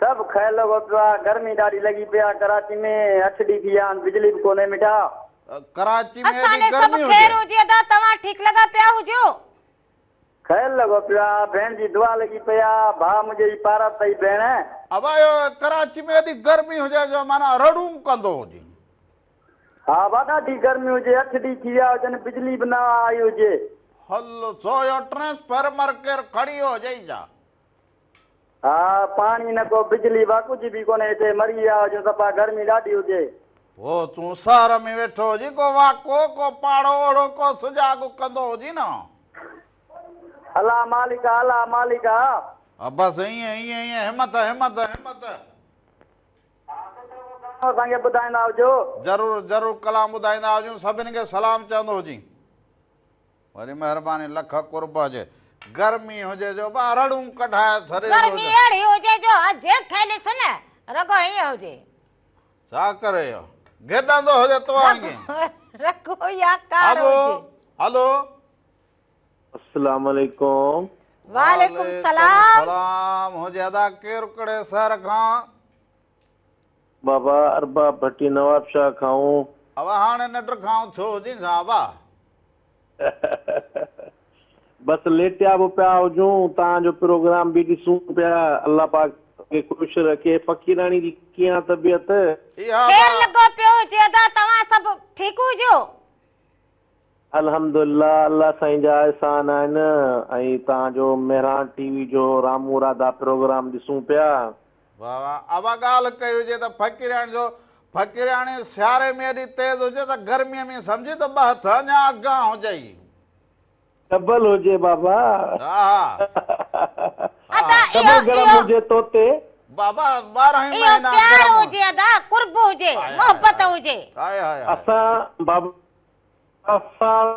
سڀ خير لڳو پيو آ گرمي ڏاڍي لڳي پئي آ ڪراچي ۾ اٺ ڏينهن ٿي ويا آهن بجلي به ڪونهي مٺا. ڪراچي ۾ اسان ايڏي ڏي سڀ گرمي خير هجي. هجي ادا توهان ٺيڪ لڳا پيا هجو. خير لڳو پيو آ ڀيڻ جي دعا لڳي پئي آ ڀاء منهنجي جي پارت اٿئي ڀيڻ. ابا اهو ڪراچي ۾ ايڏي گرمي هجي جو معنيٰ رڙون ڪندو هجي. ها ڀاء ڏاڍي گرمي هجي اٺ ڏينهن ٿي ويا هجن بجلي به نه آئي هجي. هل سو اهو ٽرانسفارمر ڪير کڻي ويو هجئي ڇا. ها پاڻي نه ڪو بجلي ڀاء ڪجهه به ڪونهي هتي مري ويا هجون صفا گرمي ڏاڍي هجي. پوء تون شهر ۾ ويٺو هجين ڪو واڪو ڪو پاڙو اوڙو ڪو سجاڳ ڪندو هجين نه. الله مالڪ آ الله مالڪ آ. ها بس ائين ائين ائين همت همت همت. اسان کي ٻڌائيندا هجو. ضرور ضرور ڪلام ٻڌائيندا هجون سڀني کي سلام چوندو هجين. وڏي مهرباني لک قرب هجي. گرمي هجي جو ٻا رڙون ڪڍائي ڇڏيندو گرمي هجي. اهڙي هجي جو جنهن کي ڏس نه رڳو ائين هجي. ڇا ڪري اهو گڏندو هجي تو وانگي. رڳو اها ڪار هلو هجي. هلو. السلام عليڪم. وعليڪم سلام. سلام هجي ادا ڪير ڪهڙي شهر کان. بابا ارباب ڀٽي نواب شاهه کائون. ابا هاڻي ننڊ کان اٿيو هجين ڇا ابا. بس ليٽيا به پيا هجون توهان جو پروگرام به ڏسون پيا الله پاڪ کي خوش رکي فقيراڻي جي ڪيئن آ طبيعت. اها خير با. لڳو پيو هجي ادا توهان سڀ ٺيڪ هجو. الحمدلله الله سائين جا احسان آهن ۽ توهان جو مهراڻ ٽي وي جو رامون راڌا پروگرام ڏسون پيا. واه واه ابا ڳالهه ڪئي هجي ته فقيرياڻي جو فقيرياڻي سياري ۾ ايڏي تيز هجي ته گرمي ۾ سمجهي ته ٻه هٿ اڃا اڳيان هجئي. ڊبل هجي بابا. ها ادا ڊبل اهو گرم اهو هجي توتي. بابا 12 ئي اهو مهينا پيار گرم. هجي ادا قرب هجي آي هاي محبت هاي هجي. هاي هاي هاي. اسان بابا اسان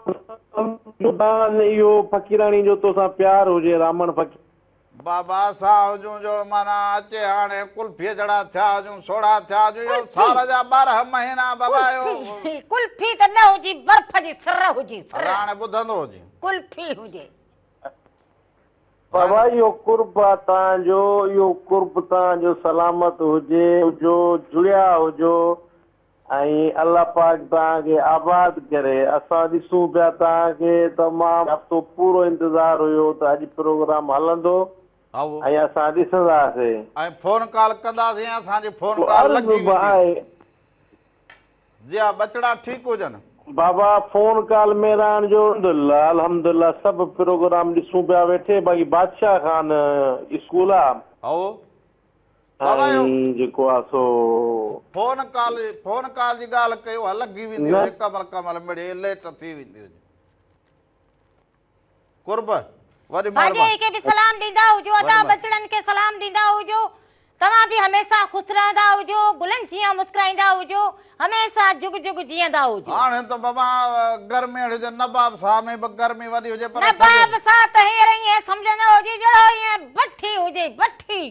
اهو فقيراڻي جو توسان پيار هجي رامڻ فقير. بابا اسان هجون جو معنيٰ اچي هاڻي قلفيء جھڙا ٿيا هجون، سوڙها ٿيا هجون، اهو قلفي سال جا 12 مهينا بابا اهو. قلفي قلفي ته نه هجي برف جي سر هجي سر. ادا هاڻي ٻڌندو هجين. قلفي هجي. بابا اهو قرب آ توهان جو اهو قرب توهان جو سلامت هجي هجو جڙيا هجو ۽ الله پاڪ توهان کي آباد ڪري اسان ڏسون پيا توهان کي تمام هفتو پورو انتظار هيو ته اڄ پروگرام هلندو ۽ اسان ڏسنداسي. ۽ فون ڪال ڪنداسين ۽ اسان جي فون ڪال عرض لڳي به ويندي. آهي. جي ها ٻچڙا ٺيڪ هجن. بابا فون ڪال مهراڻ جو الحمدلله الحمدلله سڀ پروگرام ڏسون پيا ويٺي باقي بادشاهه خان اسڪول آ. هائو بابا اهو. ۽ جيڪو آ سو. فون ڪال فون ڪال جي ڳالهه ڪئي اها لڳي ويندي نه. هجي ڪمل ڪمل مڙئي ليٽ ٿي ويندي هجي قرب وڏي ڀاڄائي مهرباني. کي به سلام ڏيندا هجو ادا وڏي مهر. ٻچڙن کي سلام ڏيندا هجو توهان به هميشه خوش رهندا هجو گلن جيان مسڪرائيندا هجو هميشه جگ جگ جيئندا هجو. هاڻي ته بابا گرمي اهڙي جو نباب صاحب ۾ به گرمي وڏي هجي پر نباب صاحب ته هينئر ائين سمجهندو هجي جهڙو ائين بٺي هجي بٺي.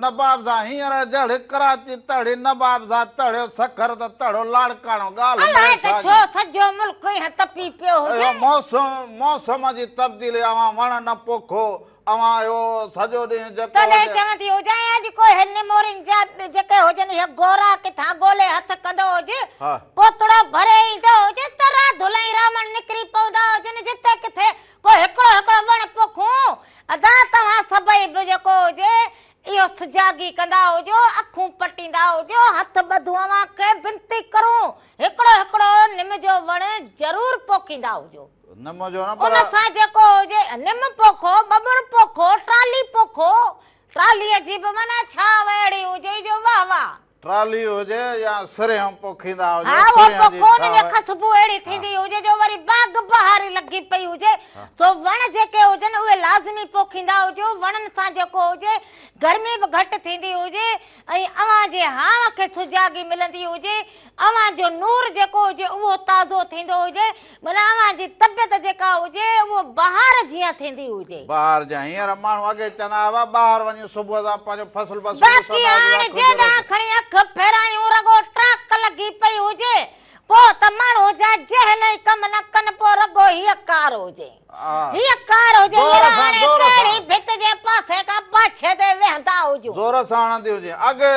نباب صاحب هينئر جهڙي ڪراچي تهڙي نباب صاحب تهڙيو سکر ته تهڙو لاڙڪاڻو ڳالهه الائي مڙئي ته ساڳي. ڇو سڄو ملڪ ائين تپي پيو اهو هجي. موسم موسم جي تبديلي اوهان وڻ نه پوکو اوهان اهو سڄو ڏينهن جيڪو تڏهن هجي. چوندي هجان اڄ ڪو هي نمورين جا جيڪي هجن اهي گورا ڪٿان ڳولي هٿ ڪندو هجي پوتڙو ڀري ايندو هجي ته راڌل ۽ رامڻ نڪري پوندا هجن جتي ڪٿي ڪو هڪڙو هڪڙو وڻ پوکون ادا توهان سڀئي به جيڪو هجي اهو سجاڳي ڪندا هجو اکون پٽيندا هجو هٿ ٻڌون اوهان کي بنتي ڪرون هڪڙو هڪڙو نم جو وڻ ضرور پوکيندا هجو. نم جو نه پر. ان سان جيڪو هجي نم پوکو، ٻٻر پوکو، ٽالهي پوکو، ٽالهيء جي به معنيٰ ڇانو اهڙي هجي جو واهه واهه. ٽالهي هجي يا سرينهن پوکيندا هجو، ها اهو سرينهن جي پوکو، ان ۾ ڇانو. خشبو اهڙي ٿيندي هجي جو وري باغ بهاري لڳي پئي هجي. سو وڻ جيڪي هجن اهي لازمي پوکيندا هجو، وڻن سان جيڪو هجي گرمي به گهٽ ٿيندي هجي ۽ اوهان جي هانء کي سجاڳي ملندي هجي، اوهان جو نور جيڪو هجي اهو تازو ٿيندو هجي، معنيٰ اوهان جي طبيعت جيڪا هجي اهو بهار جيان ٿيندي هجي. بهار جيان هينئر ماڻهو اڳي چوندا هئا ٻاهر وڃي صبح سان پنهنجو فصل بصل باقي ڏسندا هجون هاڻي اک جيڏانهن ضرور. کڻي اک ڦيرايون رڳو ٽراڪ لڳي پئي هجي پوء ته ماڻهو جا ذهن ئي ڪم نه ڪن پوء رڳو هيء ڪار هجي. هيء ڪار هجي زور ير سان هاڻي زور ڪهڙي سان. ڀت جي پاسي کان پاڇي تي ويهندا هجون. زور سان هڻندي هجي. اڳي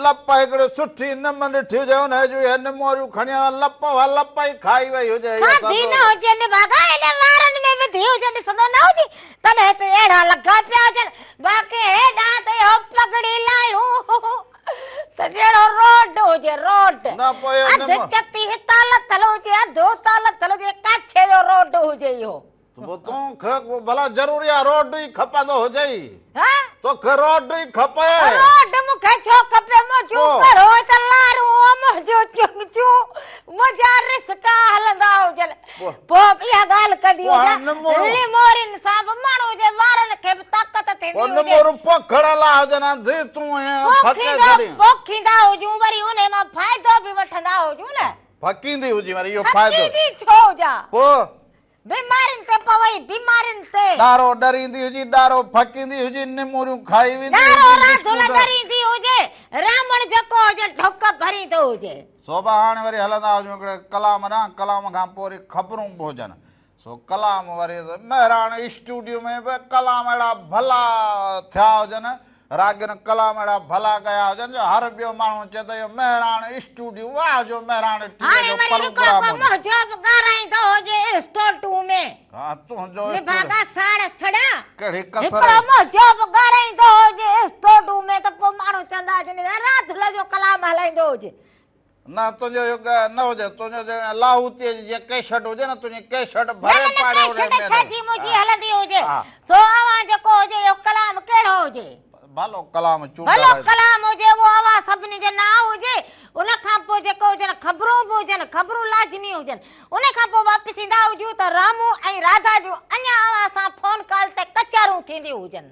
لپ هڪڙي سٺي نم ڏٺي هجي انهيء جون اهي نموريون کڻي آيو لپ اها لپ ئي کائي وئي هجي اهي کاڌي سندو نه هجي نڀاڳا هيڏي وارن ۾ وڌي هجي ڏسندو نه هجي تڏهن ته اهڙا لڳا پيا هجن باقي هيڏانهن ته اهو پڳڙي لاهيون ته جهڙو روڊ هجي روڊ نه پوء اهو اڌ نم چتي هتان لٿل هجي اڌ هتان لٿل هجي ڪاڇي جو روڊ هجي اهو. پوء تون کي ڀلا ضروري آ روڊ ئي کپندو هجئي؟ ها؟ توکي روڊ ئي کپي؟ روڊ مون کي ڇو کپي؟ منهنجون ڪرو ته لارون، منهنجون چنگچون، منهنجا رستا هلندا هجن. پوء اها ڳالهه ڪندي هجان. لمورين سان به ماڻهو جي وارن کي به طاقت ٿيندي پوء هجي. نمورون پوکڻ لاء هجن ها ڌي تون ائين ڦڪي ڇڏين. پوکيندا هجون وري انهي مان فائدو به وٺندا هجون نه. ڦڪيندي هجين وري اهو فائدو. ڦڪيندي ڇو هجان؟ پوء. بيمارين تي پوئي بيمارين تي. ڏارو ڏريندي هجي ڏارو ڦڪيندي هجي نموريون کائي ويندي هجي ڏارو راڌل بسڪوٽ. ڏريندي هجي رامڻ جيڪو هجي ڍڪ ڀريندو هجي. سو به هاڻي وري هلندا هجون هڪڙي ڪلام ڏانهن ڪلام کان پوء وري خبرون به هجن سو ڪلام وري مهراڻ اسٽوڊيو ۾ به ڪلام اهڙا ڀلا ٿيا هجن راڳين ڪلام اهڙا ڀلا ڳايا هجن جو هر ٻيو ماڻهو چئي ته اهو مهراڻ اسٽوڊيو واهه جو مهراڻ ٽي وي هاڻي جو وري هڪڙو پروگرام ڪو هجي. منهنجو به ڳارائيندو هجي اسٽوڊيو ۾. ها تنهنجو نڀاڳا ساڙ ڇڏيا. ڪهڙي ڪسر هڪڙو منهنجو به ڳارائيندو هجي اسٽوڊيو ۾ ته پوء ماڻهو چوندا هجن راڌل جو ڪلام هلائيندو هجي. نه تنهنجو اهو نه هجي تنهنجو جي لاهوتيء جي جيئن ڪيشٽ هجي نه تنهنجي ڪيشٽ نه ڀري نه نه پاڙي انهي ڪيشٽ ۾ ڇا جي منهنجي هلندي هجي ها. سو اوهان جيڪو هجي اهو ڪلام ڪهڙو هجي. ڀلو ڪلام چونڊ ڀلو هلائي. ڪلام هجي اهو اوهان سڀني جي نانء هجي ان کان پوء جيڪو هجن خبرون به هجن خبرون لازمي هجن ان کان پوء واپس ايندا هجون ته رامو ۽ راڌا جون اڃا اوهان سان فون ڪال تي ڪچهرون ٿينديون هجن.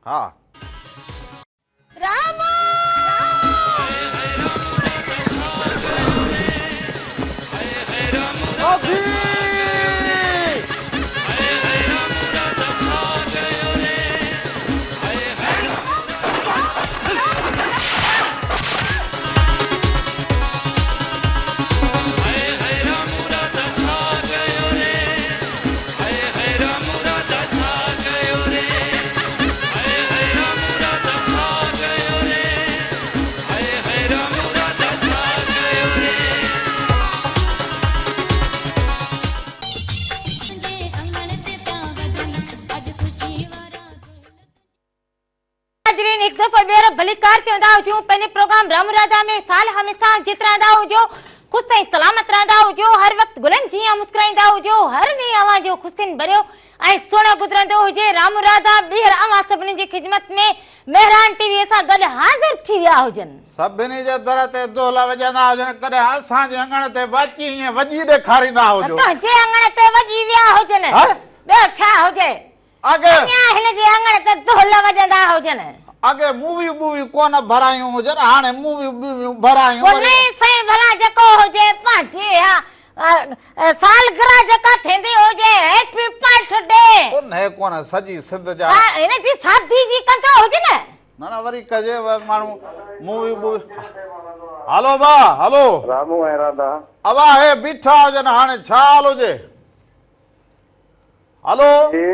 ها. رامو! راڌي! ناظرين هڪ دفعو ٻيهر ڀليڪار چوندا هجون پنهنجي پروگرام رام راجا ۾ سال هميشه جت رهندا هجو خوش ۽ سلامت رهندا هجو هر وقت گلن جيان مسڪرائيندا هجو هر ڏينهن اوهان جو خوشين ڀريو ۽ سهڻو گذرندو هجي رام راڌا ٻيهر اوهان سڀني جي خدمت ۾ مهراڻ ٽي وي سان گڏ حاضر ٿي ويا هجن. سڀني جي در تي دهل وڄندا هجن ڪڏهن اسان جي اڱڻ تي به اچي ائين وڄي ڏيکاريندا هجو. تنهنجي اڱڻ تي وڄي ويا هجن ٻيو ڇا هجي. اڳي. اڃا هن جي اڱڻ تي دهل وڄندا هجن. اڳي موويون ٻوويون ڪونه ڀرايون هجن هاڻي موويون ٻوويون ڀرايون پوء وري. نئين سئين ڀلا جيڪو هجي پنهنجي ها سالگرهه جيڪا ٿيندي هجي هيپي برٿ ڊي. انهي ڪونه سڄي سنڌ جا. ها هن جي شادي جي ڪندو هجي نه. نه نه وري ڪجي ماڻهو مووي ٻووي هلو ڀا هلو. رامو ۽ راڌا. ابا هي بيٺا هجن هاڻي ڇا حال هجي. هلو جي.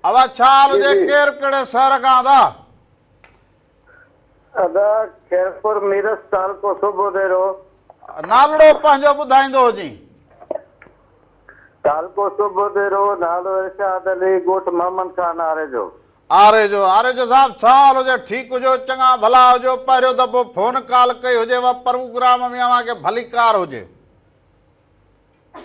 ابا ڇا حال جي هجي جي. ڪير ڪهڙي شهر کان ادا. ادا خيرپور ميرس تعلقو صوڀوديرو. نالڙو پنهنجو ٻڌائيندو هجين. تعلقو صوڀوديرو نالو ارشاد علي ڳوٺ محمد خان آريجو. آريجو آريجو صاحب ڇا حال هجي ٺيڪ هجو چڱا ڀلا هجو پهريون دفعو فون ڪال ڪئي هجيو پروگرام ۾ اوهان کي ڀليڪار هجي.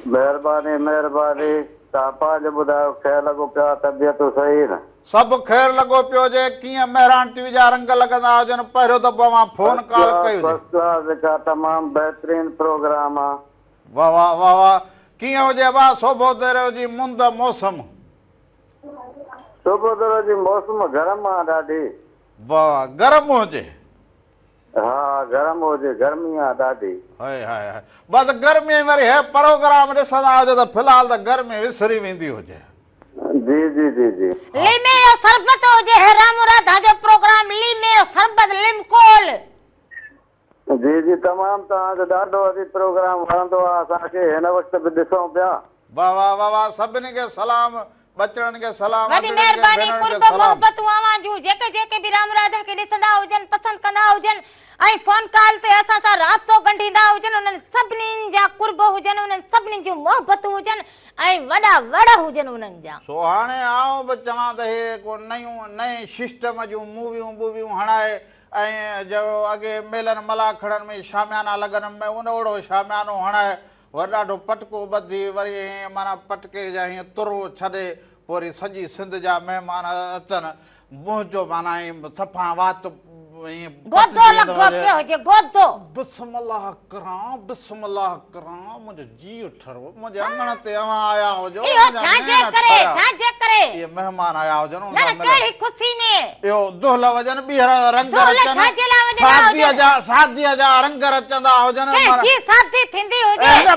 مهرباني مهرباني توهان پنهنجو ٻڌايو خير لڳو پيو آ طبيعتون صحيح نه. سڀ خير لڳو پيو هجي ڪيئن مهراڻ ٽي وي جا رنگ لڳندا هجن پهريون دفعو اوهان فون فرسٽ ڪال ڪلاس ڪئي هجي. فرسٽ ڪلاس جيڪا تمام بهترين پروگرام آ. واه واه واه واه ڪيئن هجي ابا سوڀو ديرو جي مند موسم. سوڀو ديرو جي موسم گرم آ ڏاڍي. واه واه گرم هجي. ها گرم هجي گرمي آ ڏاڍي. هائي هائي هائي بس گرمي ۽ وري هي پروگرام ڏسندا هجو ته في الحال ته گرمي وسري ويندي هجي. جي جي جي جي. ليمي جو سربت هجي هي رامو راڌا جو پروگرام ليمي جو سربت لمڪول. جي جي تمام توهان جو ڏاڍو عزيز پروگرام وڻندو آ اسان کي هن وقت به ڏسون پيا. واه واه واه واه سڀني کي سلام ٻچڙن کي سلام وڏي ادڙين کي مهرباني ڀينرن کي قرب سلام. محبتون اوهان جون جيڪي جيڪي به رام راڌا کي ڏسندا هجن پسند ڪندا هجن ۽ فون ڪال تي اسان سان رابطو ڳنڍيندا هجن انهن سڀني جا قرب هجن انهن سڀني جون محبتون هجن ۽ وڏا وڙ هجن انهن جا. سو هاڻي آئون به چوان ته هي ڪو نيون نئين سسٽم جون موويون ٻوويون هڻائي ۽ جهڙو اڳي ميلن ملاکڙن ۾ شاميانا لڳن ان اوڙو شاميانو هڻائي وري ڏاڍو پٽڪو ٻڌي وري ائين معنيٰ پٽڪي جا هيئن ترو ڇڏي پوء وري سڄي سنڌ جا مهمان اچن منهنجو معنيٰ ائين صفا وات ائين گودو پٽجي ويندو لڳو هجي. پيو هجي گودو. بسم الله ڪران بسم الله ڪران منهنجو جيء ٺرو منهنجي اڱڻ تي اوهان آيا هجو اهو منهنجا ڇا جي نيڻ ڪري ٺريا. ڇا جي ڪري. اهي مهمان آيا هجن نه ان نه سان ملڻ. ڪهڙي خوشي ۾. اهو دهل وڄن ٻيهر رنگ دهل رچن ڇا جي لاء وڄندا شاديء هجن. جا شاديء جا رنگ رچندا هجن ڪنهن جي شادي ٿيندي هجي. هن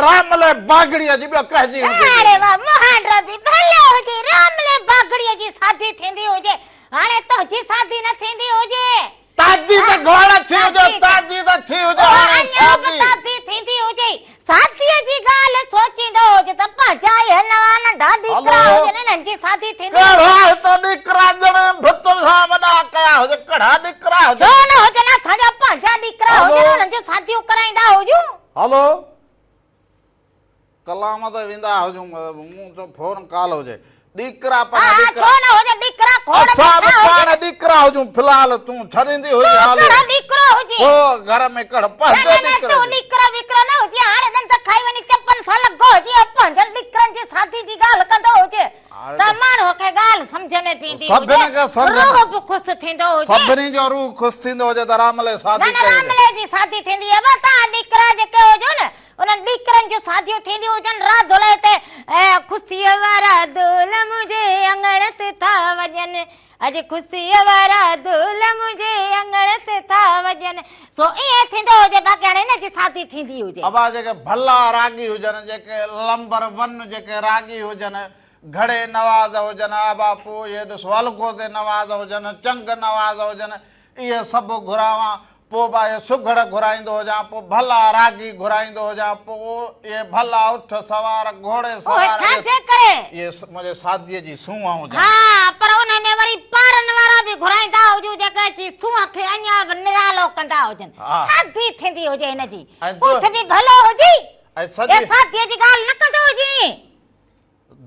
راملي باگڙيء جي ٻيو ڪنهن جي هوندي. اڙي واه مهانڊو به ڀلو هجي راملي باگڙيء جي شادي ٿيندي هجي. هاڻي تنهنجي شادي نه ٿيندي هجي. تادي ته گهوڙ ٿي هجي، تادي ته ٿي هجي هاڻي شادي. اڃا به تادي ٿيندي هجي. شاديء جي ڳالهه سوچيندو هج ته پنهنجا اهي نوان ننڍا ڏيڪرا هجن انهن جي شادي ٿيندي هجي. ڪهڙا هت ڏيڪرا ڄڻ ڀتن سان وڏا ڪيا هجي ڪهڙا ڏيڪرا هجن. ڇو نه هجن اسان جا پنهنجا ڏيڪرا هجن انهن جون شاديون ڪرائيندا هجون. هلو ڪلام تي ويندا هجون مون چيو فون ڪال هجي ڏيڪرا پنهنجا ڏيڪرا ڇو نه هجن ڏيڪرا کوڙ اسان به پاڻ ڏيڪرا هجون في الحال تون ڇڏيندي هجي حال ڪهڙا ڏيڪرو هجي پو گهر ۾ ڪهڙو پنهنجو ڏيڪرو تون ڏيڪرا ويڪرا نه هجي هاڻي ڏند کائي وڃي چپن سان لڳو هجي پنهنجن ڏيڪرن جي شادي جي ڳالهه ڪندو هجي ته ماڻهو کي ڳالهه سمجهه ۾ به ايندي هجي روح به خوش ٿيندو هجي سڀني جو روح خوش ٿيندو هجي ته راملي شادي ڪئي نه نه راملي جي شادي ٿيندي ابا تان ڏيڪرا جيڪي هجو نه انهن ڏيڪرن جون شاديون ٿينديون هجن راڌولئي تي اي خوشيء وارا دول منهنجي اڱڻ تي ٿا وڄن اڄ خوشيء وارا دول منهنجي اڱڻ تي ٿا وڄن سو ائين ٿيندو هجي باقي هاڻي هن جي شادي ٿيندي هجي. ابا جيڪي ڀلا راڳي هجن جيڪي لمبر ون جيڪي راڳي هجن گهڙي نواز هجن ابا پوء اهي ڏس الغوزي نواز هجن چنگ نواز هجن اهي سڀ گهراوان، پوء به اهي سگهڙ گهرائيندو هجان، پوء ڀلا راڳي گهرائيندو هجان، پوء اهي ڀلا اٺ سوار، گهوڙي اهي سوار، ڇا جي ڪري؟ اهي منهنجي شاديء جي سونهن هجن. ها، پر انهن ۾ وري پارن وارا به گهرائيندا هجون، جيڪي اچي سونهن کي اڃا به نرالو ڪندا هجن. شادي ٿيندي هجي هن جي، اٺ به ڀلو هجي، ۽ اهي شاديء جي ڳالهه نه ڪندو هجين.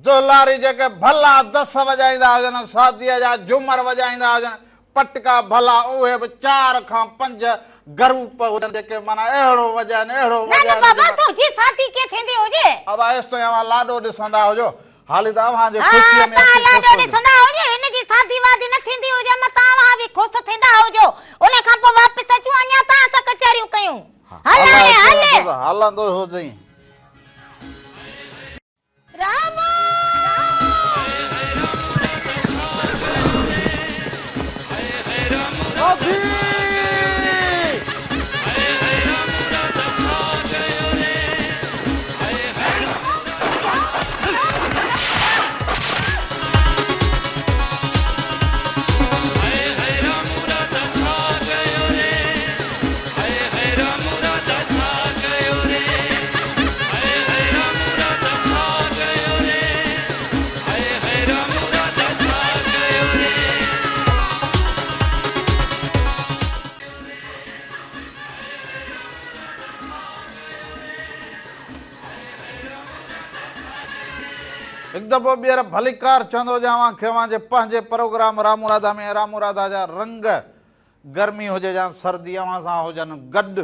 دهلاري جيڪي ڀلا دس وڄائيندا هجن، شاديء جا جهومر وڄائيندا هجن، پٽڪا ڀلا اهي به چار کان پنج گروپ هجن جيڪي معنيٰ اهڙو وڄائن اهڙو نه نه وڄائن بابا تنهنجي شادي ڪيئن ٿيندي هجي. ابا ايستائين اوهان لاڏو ڏسندا هجو حالي ته اوهان جي ها خوشيء ۾ توهان اسين خوش لاڏو هجون. ڏسندا هجو هن جي شادي وادي نه ٿيندي هجي متان اوهان به خوش ٿيندا هجو ان کان پوء واپس اچون اڃا توهان سان ڪچهريون ڪيون هل هاڻي هل. هلندو هجين. رامو! هڪ دفعو ٻيهر ڀليڪار چوندو هجان اوهان کي اوهان جي پنهنجي پروگرام رامو راڌا ۾ رامو راڌا جا رنگ گرمي هجي يا سردي اوهان سان هجن گڏ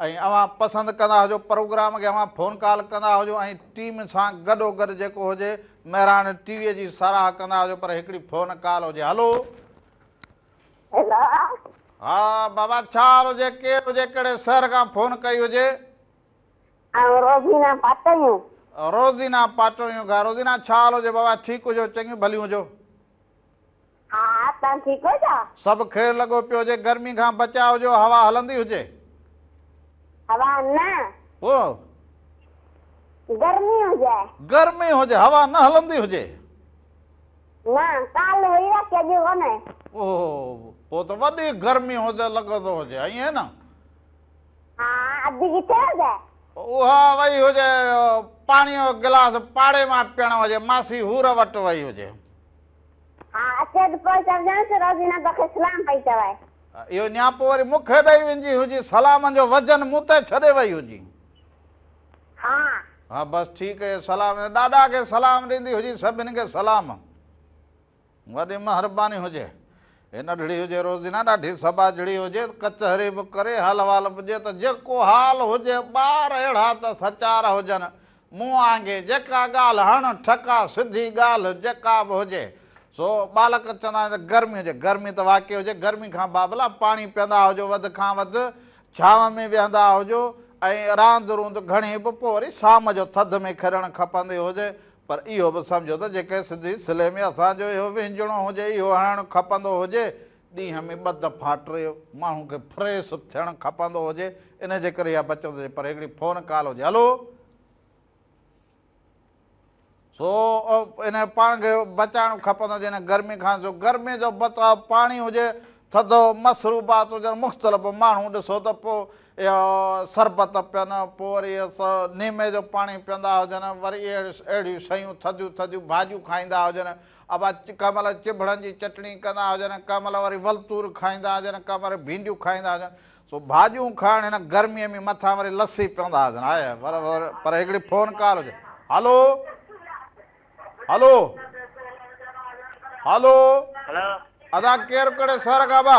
۽ اوهان پسند ڪندا هجو پروگرام کي اوهان فون ڪال ڪندا هجو ۽ ٽيم سان گڏو گڏ جيڪو هجي مهراڻ ٽي وي جي ساراهه ڪندا هجو پر هڪڙي فون ڪال هجي هلو. هيلو. ها بابا ڇا حال هجي ڪير هجي ڪهڙي شهر کان فون ڪئي هجي. آئون روزينا پاٽويون. روزينا پاٽويون کان روزينا ڇا حال هجي بابا ٺيڪ هجو چڱيون ڀليون هجو. ها توهان ٺيڪ هو ڇا؟ سڀ خير لڳو پيو هجي گرمي کان بچاء هجيو هوا هلندي هجي. هوا نه. پوء؟ گرمي هجي. گرمي هجي هوا نه هلندي هجي. نه ڪالهه هئي باقي اڄ ڪونهي. اوهو پوء ته وڏي گرمي هجي لڳندو هجي ائين نه؟ ها اڌ ڪٿي هجي. اها وئي هجي پاڻي جو گلاس پاڙي مان پيئڻ هجي ماسي حور وٽ وئي هجي. ها اچي ته پوء چوجانس روزينا توکي سلام پئي چوي. اهو نياپو وري مون کي ڏئي ويندي هجي، سلامن جو وزن مون تي ڇڏي وئي هجي. ها. ها بس ٺيڪ اهي سلام ڏاڏا کي سلام ڏيندي هجي سڀن کي سلام. وڏي مهرباني هجي. هي ننڍڙي هجي روزينا ڏاڍي سٻاجهڙي هجي ڪچهري به ڪري حال احوال پڇي ته جيڪو حال هجي ٻار اهڙا ته سچار هجن مون آنگي جيڪا ڳالهه هڻ ٺڪا سڌي ڳالهه جيڪا به هجي سو ٻالڪ چوندا آهن ته گرمي هجي، گرمي ته واقعي هجي، گرمي کان بابلا پاڻي پيئندا هجو وڌ کان وڌ، ڇانو ۾ ويهندا هجو ۽ راند روند گهڻي به پوء وري شام جو ٿڌ ۾ کيڏڻ کپندي هجي پر اهو به سمجهو ته جيڪڏهن سڌي سلي ۾ اسان جو اهو وهنجڻو هجي اهو هڻڻ کپندو هجي ڏينهن ۾ ٻه دفعا ٽي ماڻهو کي فريش ٿيڻ کپندو هجي ان جي ڪري اها بچت هجي پر هڪڙي فون ڪال هجي هلو. سو ان پاڻ کي بچائڻ کپندو هجي ان گرمي کان سو گرمي جو بچاء پاڻي هجي ٿڌو مشروبات هجن مختلف ماڻهو ڏسو ته پوء اهو شربت پين پوء وري نيمي جو پاڻي پيئندا هجن وري اهڙيون شيون ٿڌيون ٿڌيون ڀاڄيون کائيندا هجن ابا ڪنهن مهل چڀڙن جي چٽڻي ڪندا هجن ڪنهن مهل وري ولتور کائيندا هجن ڪنهن مهل ڀينڊيون کائيندا هجن سو ڀاڄيون کائڻ هن گرميء ۾ مٿان وري لسي پيئندا هجن آء ور ور پر هڪڙي فون ڪال هجي هلو هلو هلو هلو ادا ڪير ڪهڙي شهر کان با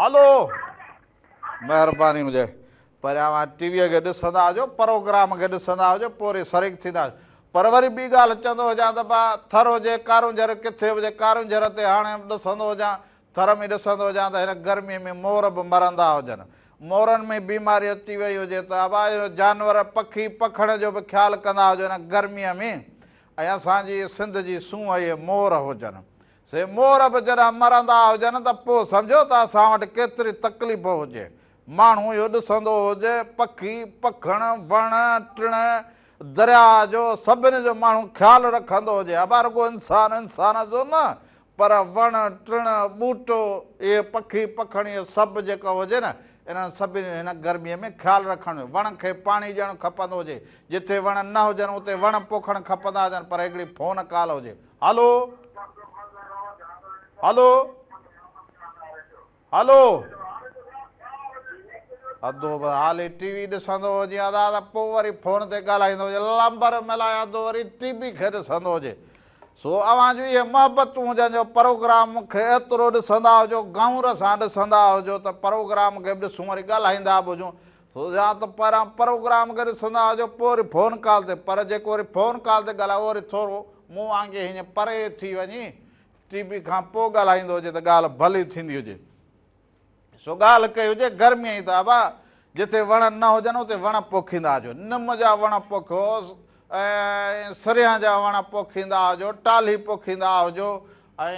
هلو مهرباني هجي پريان اوهان ٽي ويء کي ڏسندا هجو پروگرام کي ڏسندا هجو پوء وري شريڪ ٿيندا هجو پر وري ٻي ڳالهه چوندو هجان ته با ٿر هجي ڪارونجهر ڪٿي هجي ڪارونجهر تي هاڻي ڏسندو هجان ٿر ۾ ڏسندو هجان ته هن گرميء ۾ مور به مرندا هجن. مورن ۾ بيماري اچي وئي هجي ته ابا اهو جانور، پکي، پکڻ جو به خيال ڪندا هجو هن گرميء ۾ ۽ اسان جي سنڌ جي سونهن اهي مور هجن. سي مور به جڏهن مرندا هجن ته پوء سمجهو ته اسان وٽ ڪيتري تڪليف هجي. ماڻهو اهو ڏسندو هجي، پکي، پکڻ، وڻ، ٽڻ، درياء جو سڀني جو ماڻهو خيال رکندو هجي. ابا رڳو انسان انسان جو نه پر وڻ، ٽڻ، ٻوٽو، اهي پکي پکڻ اهي سڀ جيڪو هجي نه، انهن سڀني جو هن گرميء ۾ خيال رکڻ، وڻ کي پاڻي ڏيڻ کپندو هجي، جتي وڻ نه هجن اتي وڻ پوکڻ کپندا هجن، پر هڪڙي فون ڪال هجي. هلو! هلو! هلو! ادو به حالي ٽي وي ڏسندو هجي ادا ته پوء وري فون تي ڳالهائيندو هجي لمبر ملائي ادو وري ٽي وي کي ڏسندو هجي سو اوهان جون اهي محبتون هجن جو پروگرام کي ايترو ڏسندا هجو غور سان ڏسندا هجو ته پروگرام کي به ڏسون وري ڳالهائيندا به هجون سو يا ته پهريان پروگرام کي ڏسندا هجو پوء وري فون ڪال تي پر جيڪو وري فون ڪال تي ڳالهائي اهو وري ٿورو مون وانگي هيئن پري ٿي وڃي ٽي وي کان پوء ڳالهائيندو هجي ته ڳالهه ڀلي ٿيندي هجي. سو ڳالهه ڪئي هجي گرمي ۽ ته ابا جتي وڻ نه هجن اتي وڻ پوکيندا هجو. نم جا وڻ پوکيو ۽ سريان جا وڻ پوکيندا هجو، ٽالهي پوکيندا هجو ۽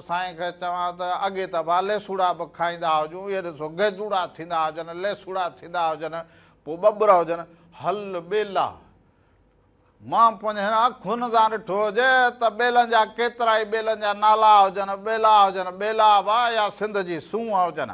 سائين کي چوان ته اڳي ته ابا ليسوڙا به کائيندا هجون، اهي ڏسو گيدوڙا ٿيندا هجن، ليسوڙا ٿيندا هجن، پوء ٻٻر هجن، هل ٻيلا. مان پنهنجي هن اکين سان ڏٺو هجي ته ٻيلن جا ڪيترائي ٻيلن جا نالا هجن، ٻيلا هجن، ٻيلا به يا سنڌ جي سونهن هجن.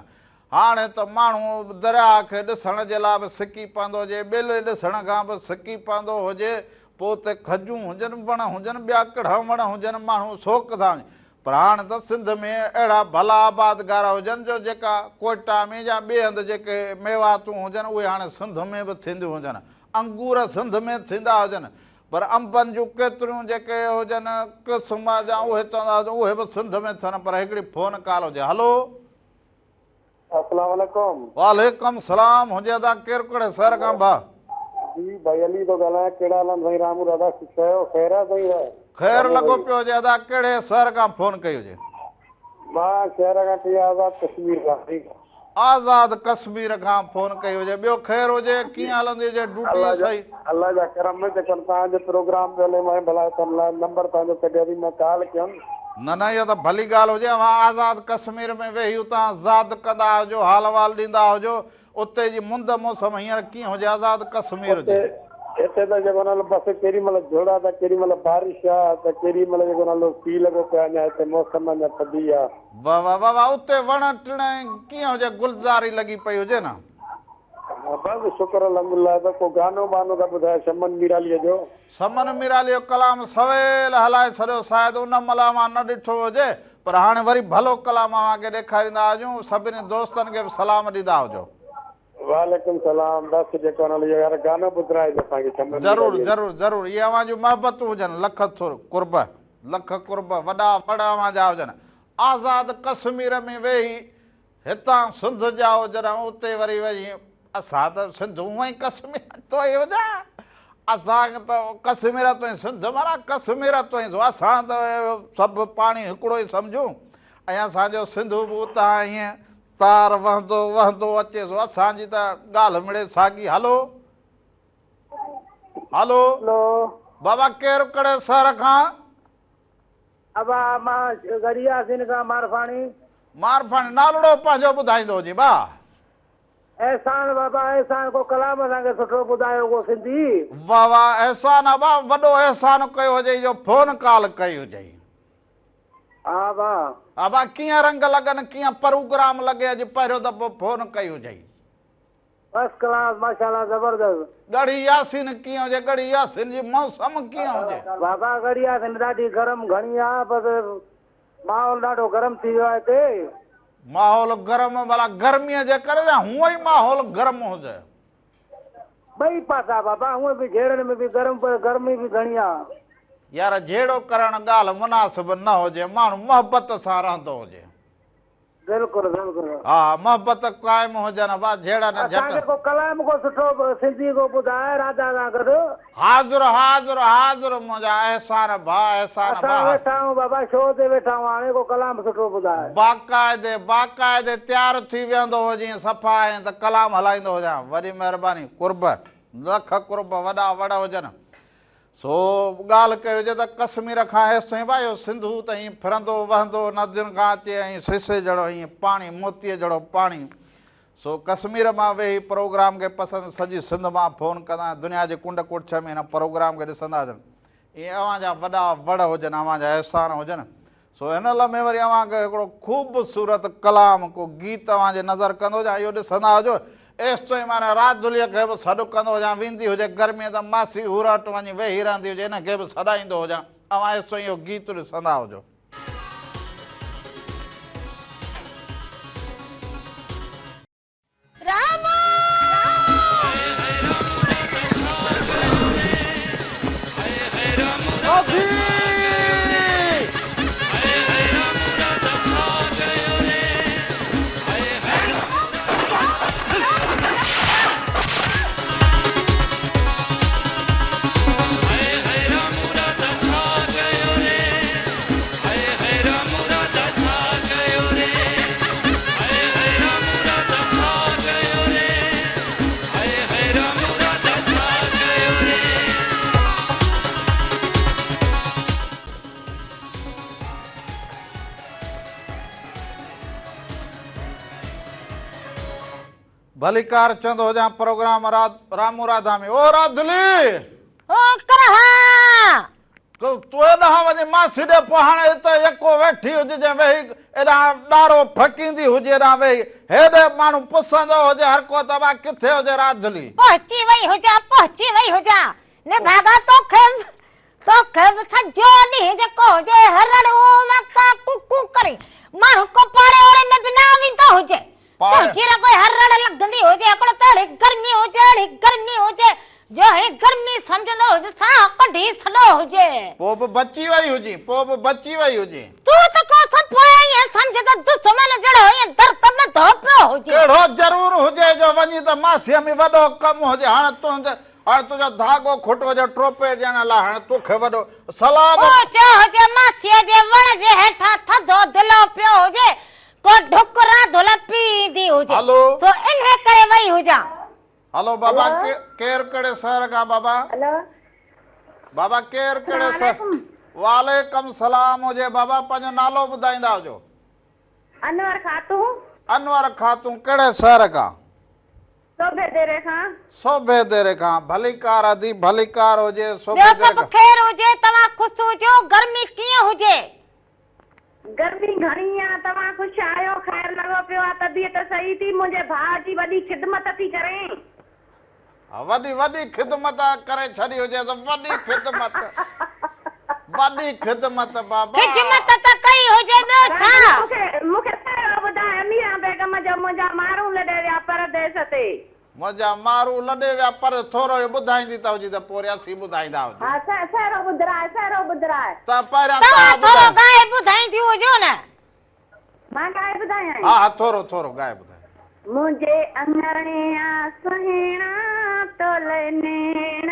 هاڻي ته ماڻهو درياهه کي ڏسڻ جي لاء به سڪي پوندو هجي، ٻيلي ڏسڻ کان به سڪي پوندو هجي، پوء اتي کجون هجن، وڻ هجن، ٻيا ڪهڙا وڻ هجن، ماڻهو سوڪ سان وڃي. پر هاڻ ته سنڌ ۾ اهڙا ڀلا آبادگار هجن جو جيڪا ڪوئٽا ۾ يا ٻئي هنڌ جيڪي ميواتون هجن اهي هاڻي سنڌ ۾ به ٿينديون هجن. انگور سنڌ ۾ ٿيندا هجن پر انبن جون ڪيتريون جيڪي هجن قسم جا اهي چوندا هجن اهي به سنڌ ۾ ٿين پر هڪڙي فون ڪال هجي هلو. السلام عليڪم. وعليڪم سلام هجي ادا ڪير ڪهڙي شهر کان ڀا. جي ڀائي علي ٿو ڳالهايان ڪهڙا حال آهن سائين رامو دادا خوش آهيو خير آهي سائين. خير لڳو پيو هجي ادا ڪهڙي شهر کان فون ڪئي هجي. مان شهر کان ڪئي آزاد ڪشمير کان سائين. آزاد ڪشمير کان فون ڪئي هجي ٻيو خير هجي ڪيئن هلندي هجي ڊوٽي سائين. الله جا ڪرم جيڪڏهن توهان جو پروگرام پيو هلي مان ڀلا تن لاء نمبر توهان جو ڪڍيو ٿي مان ڪال ڪيم. نه نه اها ته ڀلي ڳالهه هجي اوهان آزاد ڪشمير ۾ ويهي اتان زاد ڪندا هجو حال احوال ڏيندا هجو اتي جي مند موسم هينئر ڪيئن هجي آزاد ڪشمير جي. اتي ته جيڪو نالو بس ڪيڏي مهل جهڙ آ ته ڪيڏي مهل بارش آ ته ڪيڏي مهل جيڪو نالو سيء لڳو پيو آ اڃا هتي موسم اڃا ٿڌي آ. واه واه واه واه اتي وڻ ٽڻ ڪيئن هجي گلزاري لڳي پئي هجي نه. ها بس شڪر الحمدلله ته ڪو گانو ٻانو ته ٻڌايو شمن ميراليء جو. شمن ميراليء جو ڪلام سويل هلائي ڇڏيو شايد ان مهل اوهان نه ڏٺو هجي پر هاڻي وري ڀلو ڪلام اوهان کي ڏيکاريندا هجون سڀني دوستن کي به سلام ڏيندا هجو. وعليڪم سلام بس جيڪو آ نه يار گانو ٻڌرائجو اسان کي شمن ضرور ميراليء جو. ضرور ضرور اهي اوهان جون محبتون هجن لک ٿور قرب لک قرب وڏا وڙ اوهان جا هجن آزاد ڪشمير ۾ ويهي هتان سنڌ ڄائو جڏهن اتي وري وڃي اسان ته سنڌ هونئن ئي ڪشمير تو ئي هجان. اسان کي ته ڪشمير تائين سنڌ معنيٰ ڪشمير تائين سو اسان ته سڀ پاڻي هڪڙو ئي سمجهون ۽ اسان جو سنڌو به اتان ائين تار وهندو وهندو اچي سو اسان جي ته ڳالهه مڙئي ساڳي. هلو هلو هلو. بابا ڪير ڪهڙي شهر کان؟ ابا مان ڳڙهي ياسين کان مارفاڻي. مارفاڻي نالڙو پنهنجو ٻڌائيندو هجين ڀاء. احسان بابا احسان ڪو ڪلام اسان کي سٺو ٻڌايو ڪو سنڌي. واه واه احسان ابا وڏو احسان ڪيو هجئي جو فون ڪال ڪئي هجئي. ها ڀا. ابا ڪيئن رنگ لڳن ڪيئن پروگرام لڳي اڄ پهريون دفعو فون ڪئي هجئي. فرسٽ ڪلاس ماشاءالله زبردست. ڳڙهي ياسين ڪيئن هجي ڳڙهي ياسين جي موسم ڪيئن هجي. بابا ڳڙهي ياسين ڏاڍي گرم گهڻي آ بس ماحول ڏاڍو گرم ٿي ويو آ هتي. ماحول گرم ڀلا گرميء جي ڪري يا هونء ئي ماحول گرم هجي. ٻئي پاسا بابا هونء به جهيڙن ۾ به گرم پر گرمي به گهڻي آ. يار جهيڙو ڪرڻ ڳالهه مناسب نه هجي ماڻهو محبت سان رهندو هجي. بلڪل بلڪل. ها محبت قائم هجن وا جهيڙا نه اسان جهٽ. کي ڪو ڪلام ڪو سٺو سنڌي ڪو ٻڌاء راڌا سان گڏ. حاضر حاضر حاضر منهنجا احسان ڀاء احسان اسان ڀاء. ويٺا آهيون بابا شو تي ويٺا آهيون هاڻي ڪو ڪلام سٺو ٻڌاء. باقاعدي باقاعدي تيار ٿي ويهندو هجين صفا ائين ته ڪلام هلائيندو هجان وڏي مهرباني قرب لک قرب وڏا وڙ هجن. سو ڳالهه ڪئي هجي ته ڪشمير کان هيستائين واهيو سنڌو ته ائين ڦرندو وهندو ندين کان اچي ائين شيشي جهڙو ائين پاڻي موتيء جهڙو پاڻي سو ڪشمير مان ويهي پروگرام کي پسند سڄي سنڌ مان فون ڪندا ۽ دنيا جي ڪنڊ ڪڙڇ ۾ هن پروگرام کي ڏسندا هجن ائين اوهان جا وڏا وڙ هجن اوهان جا احسان هجن سو هن لمحي وري اوهان کي هڪڙو خوبصورت ڪلام، ڪو گيت اوهان جي نظر ڪندو هجان، اهو ڏسندا هجو، ايستائين معنيٰ رات دليء کي به سڏ ڪندو هجان، ويندي هجي گرميء ته ماسي حور وٽ وڃي ويهي رهندي هجي، ان کي به سڏائيندو هجان، اوهان ايستائين اهو گيت ڏسندا هجو. ڀليڪار چوندو هجان پروگرام رامو راڌا ۾ او راڌلي. او ڪرها. تون ايڏانهن وڃي ماسي ڏي پوء هاڻي هتي يڪو ويٺي هججين ويهي ايڏانهن ڏارو ڦڪيندي هجي ايڏانهن ويهي هيڏي ماڻهو پسندو هجي هر ڪو ته ابا ڪٿي هجي راڌلي. پهچي وئي هجان پهچي وئي هجان نڀاڳا توکي توکي به سڄو ڏينهن جيڪو هجي هرڙ اون ڪا ڪوڪو ڪري ماڻهو ڪو پاڙي اوڙي ۾ به نه ويندو هجي تنهنجي رڳو هر رڙ لڳندي هجي، هڪڙو ته اهڙي گرمي هجي، اهڙي گرمي هجي، جو هي گرمي سمجهندو هجي، ساهه ڪڍي سڏو هجي. پوء به بچي وئي هجين، پوء به بچي وئي هجين. تون ته ڪو صفا ائين سمجهه ته دشمن جهڙو ائين در ته ٻڌو پيو هجي. ڪهڙو ضرور هجي جو وڃين ته ماسيء ۾ وڏو ڪم هجي، هاڻ تنهنجو هاڻ تنهنجو ڌاڳو کٽ هجي ٽوپي ڏيڻ لاء، هاڻ توکي وڏو سلام. پوء چيو هجي ماسيء جي وڻ جي هيٺان ٿڌو دلو پيو هجي، ڪو ڍڪ راڌل پي ايندي هجي هلو. سو انهي ڪري وئي هجان. هلو بابا ڪير ڪهڙي شهر کان بابا. هلو. بابا ڪير ڪهڙي شهر. وعليڪم سلام هجي بابا پنهنجو نالو ٻڌائيندا هجو. انور خاتون. انور خاتون ڪهڙي شهر کان. سوڀي ديري کان. سوڀي ديري کان ڀليڪار ادي ڀليڪار هجي سوڀي ٻيو ديري سڀ کان. خير هجي توهان خوش هجو گرمي ڪيئن هجي. گرمي گهڻي آ توهان خوش آهيو خير لڳو پيو آ طبيعت صحيح ٿي منهنجي ڀاء جي وڏي خدمت ٿي ڪرين. وڏي وڏي خدمت ڪري ڇڏي هجيس وڏي خدمت وڏي خدمت بابا. خدمت ته ڪئي هجي ٻيو ڇا. مونکي سهرو ٻڌاء اميران بيگم جو منهنجا مارون لڏي ويا پرديس تي. منهنجا مارو لڏي ويا پر ٿورو اهو ٻڌائيندي ته هجي ته پوء وري اسين ٻڌائيندا هجون. ها سهرو ٻڌراء سهرو ٻڌراء. ته پهريان توهان توهان ٿورو ٻڌايو. ڳائي ٻڌائينديون هجو نه. مان ڳائي ٻڌايانء. ها ها ٿورو ٿورو ڳائي ٻڌايو. منهنجي اڱڻي آ سهڻا تولئه نيڻ.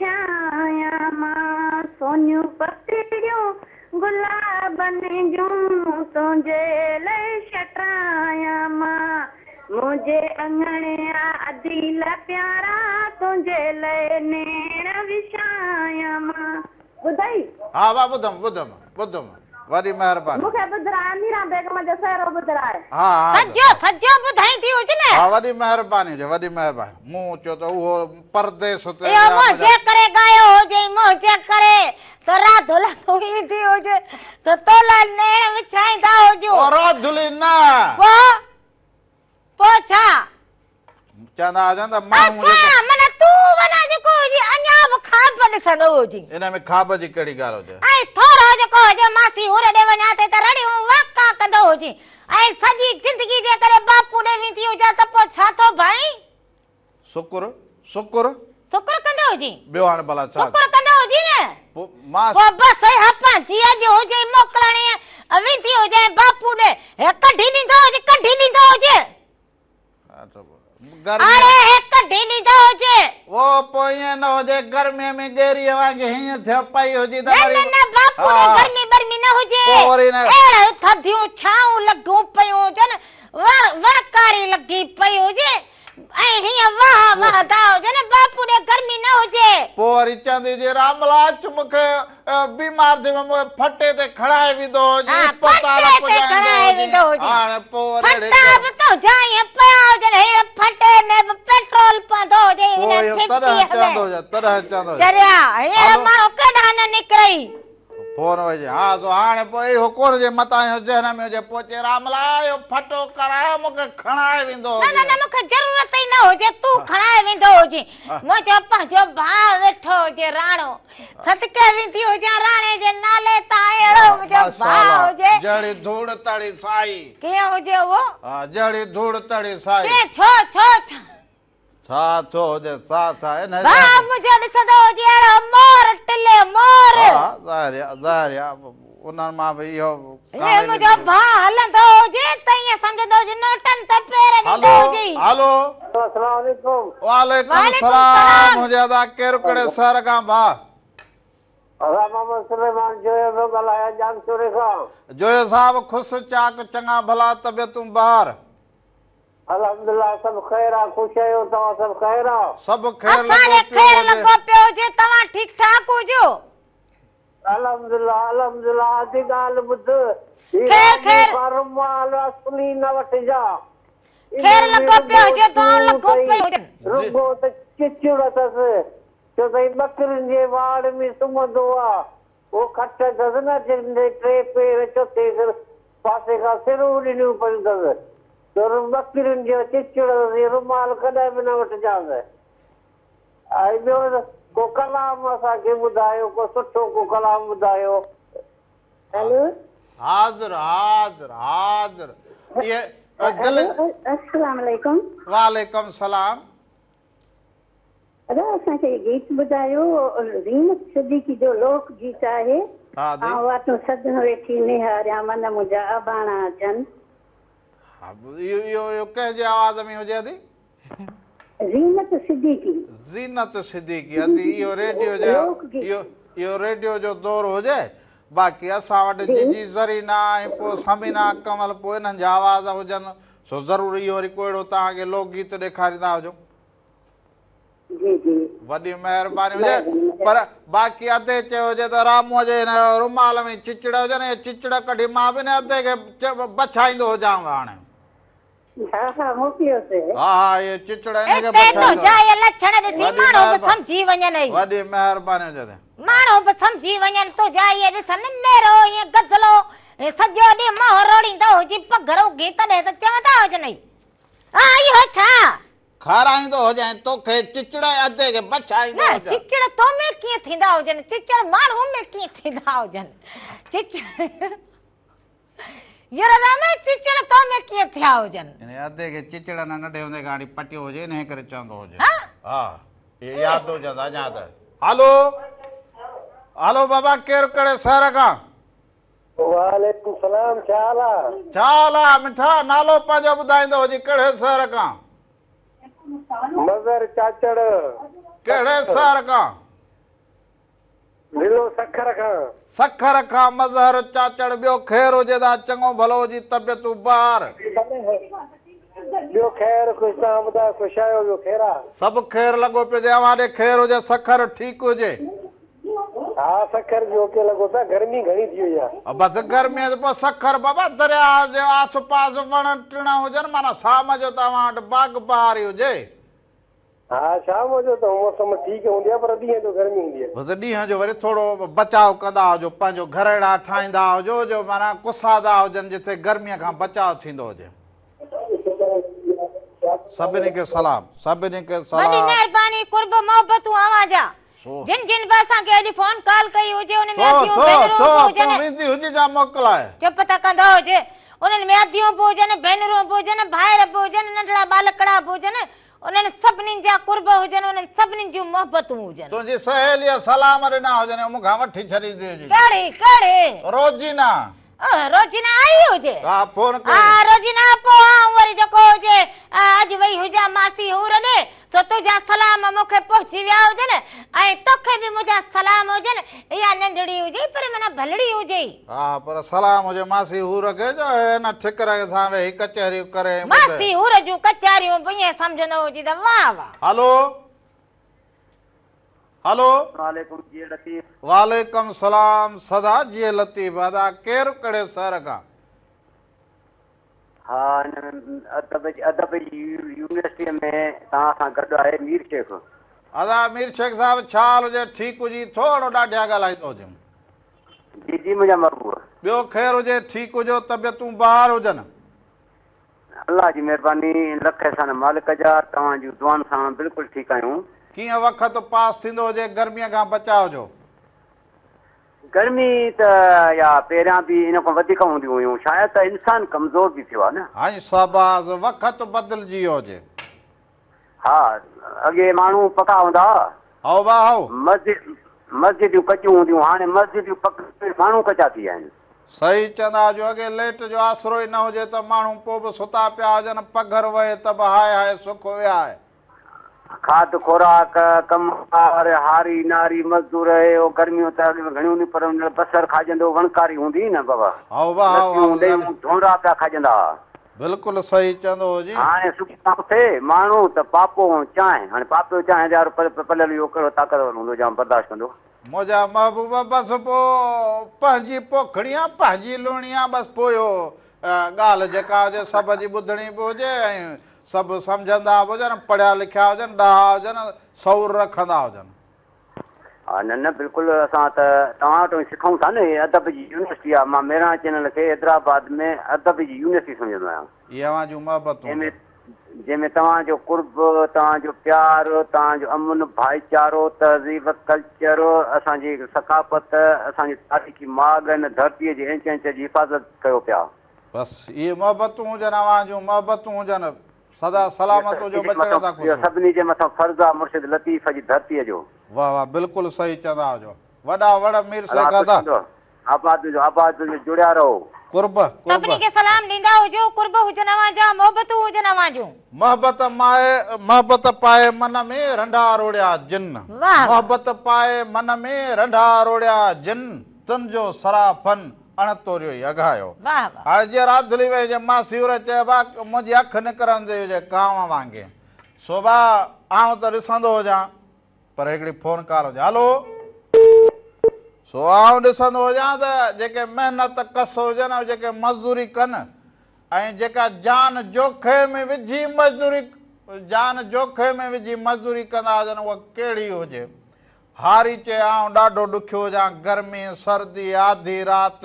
وڇايان مان، سونيون پتڙيون گلابن جون تنهنجي لئه شٽرايان مان، منهنجي اڱڻ آ اديل پيارا تنهنجي لئه نيڻ وڇايان مان. ٻڌئي؟ ها وا ٻڌم ٻڌم ٻڌم وڏي مهرباني. مون کي ٻڌراء ميران بيگم جو سهرو ٻڌراء. ها ها سڄو سڄو ٻڌائيندي هج نه. ها وڏي مهرباني هجي وڏي مهرباني مون چيو ته اهو پرديس تي اهو ويا منهنجي ڪري ڳايو هجئي منهنجي ڪري ته راڌل تون ايندي هج ته تو لاء نيڻ وڇائيندا هجون. او راڌلي نه. پوء پوء ڇا؟ چوندا هجن ته ماڻهو اڇا معنيٰ تون وڃان جيڪو هجي اڃا به خواب ڏسندو هجين. ان ۾ خواب جي ڪهڙي ڳالهه هجي. ۽ ٿورو جيڪو هجي ماسي هور ڏي وڃان ٿي ته رڙيون واڪا ڪندو هجين ۽ سڄي زندگي جيڪڏهن باپو ڏي ويندي هجان ته پوء ڇا ٿو ڀانئين؟ شڪر شڪر. شڪر ڪندو هجين. ٻيو هاڻي ڀلا ڇا. شڪر ڪندو هجين نه. پوء مان. پوء بس اها پنهنجي اڄ هجي موڪلاڻي ويندي هجين باپو ڏي هي ڪڍي ڏيندو هجي ڪڍي ڏيندو هجي. اڙي هي ڪڍي ڏيندو هجي. او پوء ائين نه هجي گرميء ۾ ڳيريء وانگي هيئن ٿيو پئي هجي ته وري. نه نه نه باپو ڏي گرمي برمي نه هجي. پوء وري نه. اهڙيون ٿڌيون ڇانون لڳيون پيون هجن وڻڪاري لڳي پئي هجي. ۽ هيئن واهه وهندا هجن، باپو ڏي گرمي نه هجي. پوء وري چوندي هجي، راملا اچ مون کي بيمار ٿي ويم، مون کي ڦٽي تي کڻائي ويندو هجي، ها اسپتال ڦٽي تي پڄائيندو کڻائي هجي. ويندو هجي. هاڻي پوء وري اهڙي ڦٽا به تنهنجا ائين پيا هجن، هينئر ڦٽي ۾ به پيٽرول پوندو هجي پوء هن اهو ڦٽيء تڏهن ۾. چوندو هجي، تڏهن چوندو هجي. چريا، هينئر هلو. ماڻهو ڪيڏانهن نه نڪرئي. فون هجي ها سو هاڻي پوء اهو ڪونه جي متان اهو ذهن ۾ هجي پوء چئي راملا اهو ڦٽو ڪرايو مون کي کڻائي ويندو نه نه هجي. نه مون کي ضرورت ئي نه هجي تون کڻائي ويندو هجين منهنجو پنهنجو ڀاء ويٺو هجي راڻو صدقي ويندي هجان راڻي جي نالي تان اهڙو منهنجو ڀاء هجي. جهڙي ڌوڙ تهڙي سائي. ڪيئن هجي اهو؟ ها جهڙي ڌوڙ تهڙي سائي. ڪيئن ڇو ڇو ڇا؟ ڇا ٿيو هجي سا ڇا انهيء ڀاء جاء تي. منهنجو ڏسندو هجي اهڙو مور ٽلي مور. ها ظاهر آ ظاهر آ انهن مان به اهو ائين ڪاميڊي منهنجو ڀاء هلندو هجي ته ائين سمجهندو هجي نوٽن تي پير ڏيندو هلو هجي. هلو. السلام عليڪم. وعليڪم وعليڪم سلام سلام. هجي ادا ڪير ڪهڙي شهر کان ڀاء. ادا محمد سليمان جويو پيو ڳالهايان ڄامشوري کان. جويو صاحب خوش چاڪ چڱا ڀلا طبيعتون بهار. الحمدلله سڀ خير آ خوش آهيو توهان سڀ خير آ. سڀ خير اسان لڳو ڏي پيو خير هجي. لڳو پيو هجي توهان ٺيڪ ٺاڪ هجو. الحمدلله الحمدلله ادي ڳالهه ٻڌ هي خير رامون خير. کان رومال اصلي نه وٺجان خير انهي ۾ لڳو پيو رڳو هجي دعائون چون لڳو اٿئي پيو هجن. رڳو ته چچڙ اٿس ڇو ته هي ٻڪرين جي واڙ ۾ سمهندو آ اهو کٽ اٿس نه جنهن تي ٽي پير چوٿين پاسي کان سرون ڏنيون پيون اٿس. تر ٻڪرين جو چچڙ اٿس، رومال ڪڏهن به نه وٺجانس. ۽ ٻيو ڪو ڪلام اسان کي ٻڌايو، ڪو سٺو ڪو ڪلام ٻڌايو. هيلو. حاضر حاضر حاضر اهي دل. هيلو السلام عليڪم. وعليڪم سلام. ادا اسان کي گيت ٻڌايو زينت صديقي جو لوڪ گيت آهي آئون واٽون سڄڻ ويٺي نهاريان من منهنجا اباڻا اچن. ها اهو اهو ڪنهن جي آواز ۾ هجي ادي؟ زينت صديقي. زينت صديقي ادي اهو ريڊيو جو اهو اهو ريڊيو جو دور هجي باقي اسان وٽ جيجي زرينا ۽ پوء ثمينا ڪنول پوء انهن جا آواز هجن سو ضرور اهو وري ڪو اهڙو توهان کي لوڪ گيت ڏيکاريندا هجون. جي جي. وڏي مهرباني هجي پر باقي ادي چيو هجي ته راموء جي هن رومال ۾ چچڙ هجن اهي چچڙ ڪڍي مان به هن ادي کي بڇائيندو هجانو هاڻي. ها ها موڪليوس. ها ها اهي چچڙ هن کي اتي بڇائيندو. تنهنجا اهي لڇڻ ڏسي ماڻهو به سمجهي وڃن اي. وڏي مهرباني هجي ادي. ماڻهو به سمجهي وڃن تنهنجا اهي ڏسن ميرو ائين گدلو سڄو ڏينهن منهن روڙيندو هجي پگهر اگهي تڏهن ته چوندا هجن اي اهو ڇا؟ کارائيندو هجانء توکي چچڙ ۽ ادي کي بڇائيندو نه هجان. چچڙ تو ۾ ڪيئن ٿيندا هجن چچڙ ماڻهو ۾ ڪيئن ٿيندا هجن چچڙ يار رامڻ چچڙ تو ۾ ڪيئن ٿيا هجن. يعني ادي کي چچڙ نه ننڍي هوندي کان وٺي پٽيو هجي انهي ڪري چوندو هجي. ها ها اهي ياد هجنس اڃا ته. هلو هلو بابا ڪير ڪهڙي شهر کان. وعليڪم سلام ڇا حال آ. ڇا حال آ مٺا نالو پنهنجو ٻڌائيندو هجي ڪهڙي شهر کان. مظهر چاچڙ. ڪهڙي شهر کان. ضلعو سکر کان. سکر کان مظهر چاچڙ ٻيو خير هجي ته چڱو ڀلو هجي طبيعتون بهار. ٻيو خير خوش توهان ٻڌايو خوش آهيو ٻيو خير آ. سڀ خير لڳو پيو هجي اوهان ڏي خير هجي سکر ٺيڪ هجي. ها سکر به اوڪي لڳو پيو آ گرمي گهڻي ٿي وئي آ. بس گرمي ته پوء سکر بابا درياء جي آس پاس وڻ ٽڻ هجن معنيٰ شام جو ته اوهان وٽ باغ بهاري هجي. ها شام جو ته موسم ٺيڪ هوندي آ پر ڏينهن جو گرمي هوندي آ. بس ڏينهن جو وري ٿورو بچاء ڪندا هجو پنهنجو گهر اهڙا ٺاهيندا هجو جو معنيٰ ڪسادا هجن جتي گرمي کان بچاء ٿيندو هجي. سڀني کي سلام سڀني کي وڏي سلام. مهرباني قرب محبتون اوهان جا. سو. جن جن به اسان کي اڄ فون ڪال ڪئي هجي انهن ۾ ڇو اديون ڇو ڀينرون ڇو به تون هجن. ويندي هجي جا موڪلائي. چپ ته ڪندو هجي. انهن ۾ اديون به هجن ڀينرون به هجن ڀائر به هجن ننڍڙا ٻالڪڙا به هجن انهن سڀني جا قرب هجن انهن سڀني جون محبتون هجن. تنهنجي سهيليء سلام ڏنا هجن ۽ مون کان وٺي ڇڏيندي هجي. ڪهڙي ڪهڙي؟ روجينا. اوه روجينا آئي هجي. ها فون ڪئي. ها روجينا پوء آئون وري جيڪو هجي اڄ وئي هجان ماسي حور ڏي سو تنهنجا سلام مون کي پهچي ويا هجن ۽ توکي به منهنجا سلام هجن اها ننڍڙي هجي پر معنيٰ ڀلڙي هجي. ها پر سلام هجي ماسي حور کي جو هن ٺڪر سان ويهي ڪچهريون ڪري ۽ ٻڌي. ماسي حور جون ڪچهريون به ائين سمجهندو هجي ته واهه واهه. هلو هلو. وعليڪم جيئي لطيف. وعليڪم سلام سدا جيئي لطيف ادا ڪير ڪهڙي شهر کان. ها هن ادب جي ادب جي يونيورسٽيء ۾ توهان سان گڏ آهي مير شيخ. ادا مير شيخ صاحب ڇا حال هجي ٺيڪ هجي ٿورو ڏاڍيان ڳالهائيندو هجيم. جي جي منهنجا محبوب. ٻيو خير هجي ٺيڪ هجو طبيعتون بهار هجن. الله جي مهرباني لک احسان مالڪ جا توهان جون دعائن سان بلڪل ٺيڪ آهيون. ڪيئن وقت پاس ٿيندو هجي گرميء کان بچاء جو. گرمي ته يا پهريان به ان کان وڌيڪ هونديون هيون شايد ته انسان ڪمزور به ٿيو آهي نه. هائين شهباز وقت بدلجي ويو هجي. ها اڳي ماڻهو پڪا هوندا هئا. هائو با هائو. مسجد مسجديون ڪچيون هونديون هاڻي مسجديون پڪيون ماڻهو ڪچا ٿي ويا آهن. صحيح چوندا هجو اڳي ليٽ جو آسرو ئي نه هجي ته ماڻهو پوء به ستا پيا هجن پگهر وهي ته به هاء هاء سک وهاء. کاڌ خوراڪ، ڪم ڪار، هاري ناري، مزدور اهي اهو گرميون ته اڳ ۾ گهڻيون هونديون پر ان بصر کاڄندو وڻڪاري هوندي هئي نه بابا. هائو با هائو لسيون هائو ڏهيون ڌونرا پيا کاڄندا هئا. بلڪل صحيح چوندو هجين. هاڻي صبح سان اٿي ماڻهو ته پاپو ۽ چانهه هاڻي پاپي ۽ چانهه وارو پليل اهو ڪهڙو طاقتور هوندو جام برداشت ڪندو. منهنجا محبوب بس پوء پنهنجي پوکڻي آ پنهنجي لڻڻي آ بس پوء اهو ڳالهه جيڪا هجي سڀ جي ٻڌڻي به هجي ۽ سڀ سمجهندا به هجن پڙهيا لکيا هجن ڏاها هجن شعور رکندا هجن. ها نه نه بلڪل اسان ته توهان وٽ ئي سکون ٿا نه هي ادب جي يونيورسٽي آ مان مهراڻ چينل کي حيدرآباد ۾ ادب جي يونيورسٽي سمجهندو آهيان. اهي اوهان جون محبتون جنهن ۾ جنهن ۾ توهان جو قرب توهان جو پيار توهان جو امن ڀائيچارو تهذيب ڪلچر اسان جي ثقافت اسان جي تاريخي ماڳ هن ڌرتي جي انچ انچ جي حفاظت ڪيو پيا. بس اهي محبتون هجن اوهان جون محبتون هجن سدا سلامت هجو ٻچڙا ٿا خوش. اهو سڀني جي مٿان فرض آ مرشد لطيف جي ڌرتيء جو. واه واه بلڪل صحيح چوندا هجو وڏا وڙ مير الله شيخ خوش ادا. ڪندو آباد هجو آباد هجو جڙيا رهو. قرب قرب. سڀني کي سلام ڏيندا هجو قرب هجن اوهان جا محبتون هجن اوهان جون. محبت مائي محبت پائي من ۾ رنڍا روڙيا جن واه واه. محبت پائي من ۾ رنڍا روڙيا جن تن جو سرافن اڻ توريو ئي اگهايو. واه واه. هاڻي جيئن راڌلي وئي هجي ماسي اوري چئبا منهنجي اک نڪرندي هجي ڪانء وانگي سو با آئون ته ڏسندو هجان پر هڪڙي فون ڪال هجي هلو سو آئون ڏسندو هجان ته جيڪي محنت ڪس هجن ۽ جيڪي مزدوري ڪن ۽ جيڪا جان جوکي ۾ وجهي مزدوري جان جوکي ۾ وجهي مزدوري ڪندا هجن اها ڪهڙي هجي هاري چئي آئون ڏاڍو ڏکيو هجان، گرمي، سردي، آڌي رات،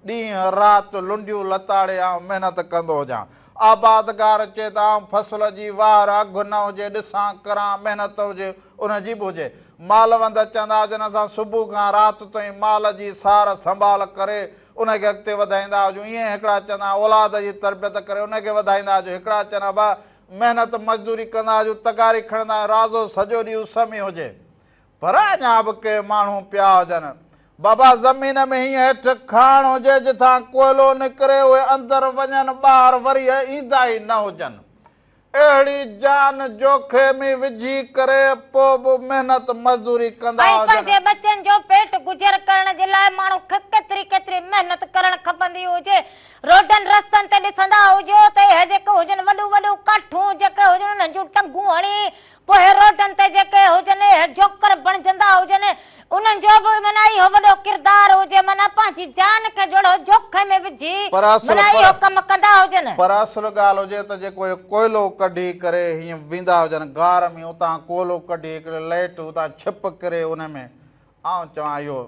ڏينهن رات لنڊيون لتاڙي آئون محنت ڪندو هجان. آبادگار چئي ته آئون فصل جي واهر اگهه نه هجي، ڏسان، ڪران، محنت هجي، ان جي به هجي. مالوند چوندا هجن اسان صبح کان رات تائين مال جي سار سنڀال ڪري ان کي اڳتي وڌائيندا هجون. ائين هڪڙا چوندا اولاد جي تربيت ڪري ان کي وڌائيندا هجون. هڪڙا چوندا ڀا محنت مزدوري ڪندا هجون، تغاري کڻندا آهيون، رازو سڄو ڏينهن اس ۾ هجي. پر اڃا به ڪي ماڻهو پيا هجن. بابا زمين ۾ هيئن هيٺ کاڻ هجي جتان ڪوئلو نڪري اهي اندر وڃن ٻاهر وري ايندا ئي نه هجن. اهڙي جان جوکي ۾ وجهي ڪري پوء به محنت مزدوري ڪندا ۽ هجن. پنهنجي ٻچن جو پيٽ گذر ڪرڻ جي لاء ماڻهو کي ڪيتري ڪيتري محنت ڪرڻ کپندي هجي. روڊن رستن تي ڏسندا هجو ته اهي جيڪي هجن وڏيون وڏيون ڪاٺون جيڪي هجن انهن جون ٽنگون هڻي پوء روڊن تي جيڪي هجن اهي جوڪر بڻجندا هجن انهن جو به معنيٰ اهو وڏو ڪردار هجي معنيٰ پنهنجي جان کي جهڙو جوکي ۾ وجهي پر اصل معنيٰ پر اهو ڪم ڪندا هجن. پر اصل ڳالهه هجي ته جيڪو اهي ڪوئلو ڪڍي ڪري هيئن ويندا هجن غار ۾ اتان ڪوئلو ڪڍي هڪڙي لئٽ اتان ڇپ ڪري ان ۾ آئون چوان اهو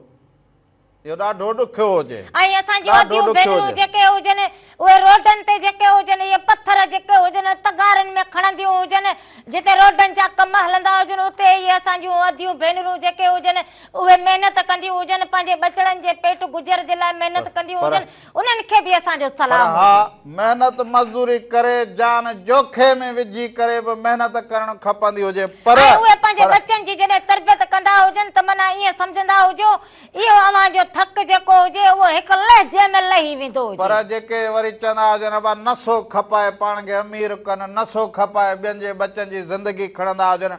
اهو ڏاڍو ڏکيو هجي. ۽ اسان جون ڏاڍو اديون ڏکيو ڀينرون هجي. جيڪي هجن، اهي روڊن تي جيڪي هجن، اهي پٿر جيڪي هجن، تغارن ۾ کڻنديون هجن، جتي روڊن جا ڪم هلندا هجن، اتي اهي اسان جون اديون ڀينرون جيڪي هجن، اهي محنت ڪنديون هجن، پنهنجي ٻچڙن جي پيٽ گذر جي لاء محنت ڪنديون پر هجن، انهن کي به اسان جو پر سلام ها هجي. محنت مزدوري ڪري جان جوکي ۾ وجهي ڪري به محنت ڪرڻ کپندي هجي پر ۽ اهي پنهنجي پر ٻچن جي جڏهن تربيت ڪندا هجن ته معنيٰ ائين سمجهندا هجو اهو اوهان جو ٿڪ جيڪو هجي اهو هڪ لهجي ۾ لهي ويندو هجي. پر جيڪي وري چوندا هجن ابا نسو کپائي پاڻ کي امير ڪن، نسو کپائي ٻين جي ٻچن جي زندگي کڻندا هجن،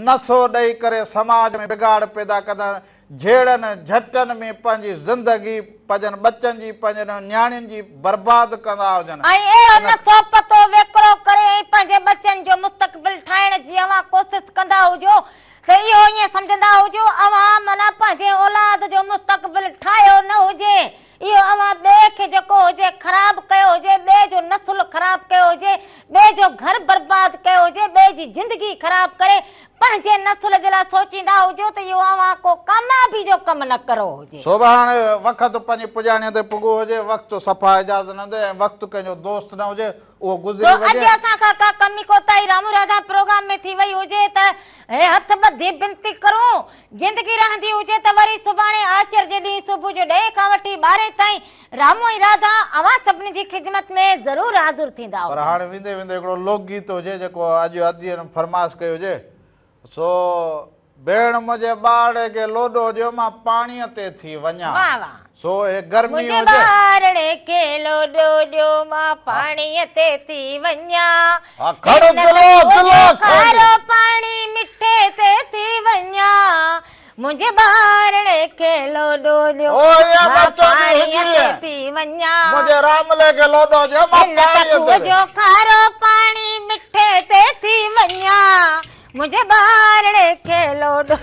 نسو ڏئي ڪري سماج ۾ بگاڙ پيدا ڪندا هجن، جهيڙن جهٽن ۾ پنهنجي زندگي پنهنجن ٻچن جي پنهنجن نياڻين جي برباد ڪندا هجن. ۽ اهڙو ان نسو پتو ويڪرو ڪري ۽ پنهنجي ٻچن جو مستقبل ٺاهڻ جي اوهان ڪوشش ڪندا هجو ته اهو ائين سمجهندا هجو اوهان معنيٰ پنهنجي اولاد جو مستقبل ٺاهيو نه هجي، اهو اوهان ٻئي کي جيڪو هجي خراب ڪيو هجي، ٻئي جو نسل خراب ڪيو هجي، ٻئي جو گهر برباد ڪيو هجي، ٻئي جي زندگي خراب ڪري پنهنجي نسل جي لاء سوچيندا هجو ته اهو اوهان ڪو ڪاميابي جو ڪم نه ڪرو هجي. سو به هاڻي وقت پنهنجي پڄاڻيء تي پڳو هجي، وقت صفا اجازت نه ڏي ۽ وقت ڪنهن جو دوست نه هجي، اهو گذري سو اڄ وڃي. اسان کان ڪا ڪمي ڪوتاهي رامو راڌا پروگرام ۾ ٿي وئي هجي ته هي هٿ ٻڌي بنتي ڪرون. زندگي رهندي هجي ته وري سڀاڻي آچر جي ڏينهن صبح جو ڏهين کان وٺي ٻارهين تائين رامو ۽ راڌا اوهان سڀني جي خدمت ۾ ضرور حاضر ٿيندا پر هجن. هاڻي ويندي ويندي هڪڙو لوڪ گيت هجي جيڪو اڄ اديء فرمائش ڪئي هجي سو ڀيڻ منهنجي ٻارڙي کي لوڏو ڏيو مان پاڻيء تي ٿي وڃان. واهه واهه. سو هي گرمي منهنجي هجي. ٻارڙي کي لوڏو ڏيو مان پاڻيء تي ٿي وڃان. ها کڻ هن دلا کوهه دلا جو کڻ. کارو پاڻي مٺي تي ٿي وڃان. منهنجي ٻارڙي کي لوڏو ڏيو او اها مان به چوندي پاڻيء هجي. تي ٿي وڃان. منهنجي راملي کي لوڏو ڏيو مان هن پاڻيء کوهه تي. جو کارو پاڻي مٺي تي ٿي وڃان. منهنجي ٻارڙي کي لوڏو.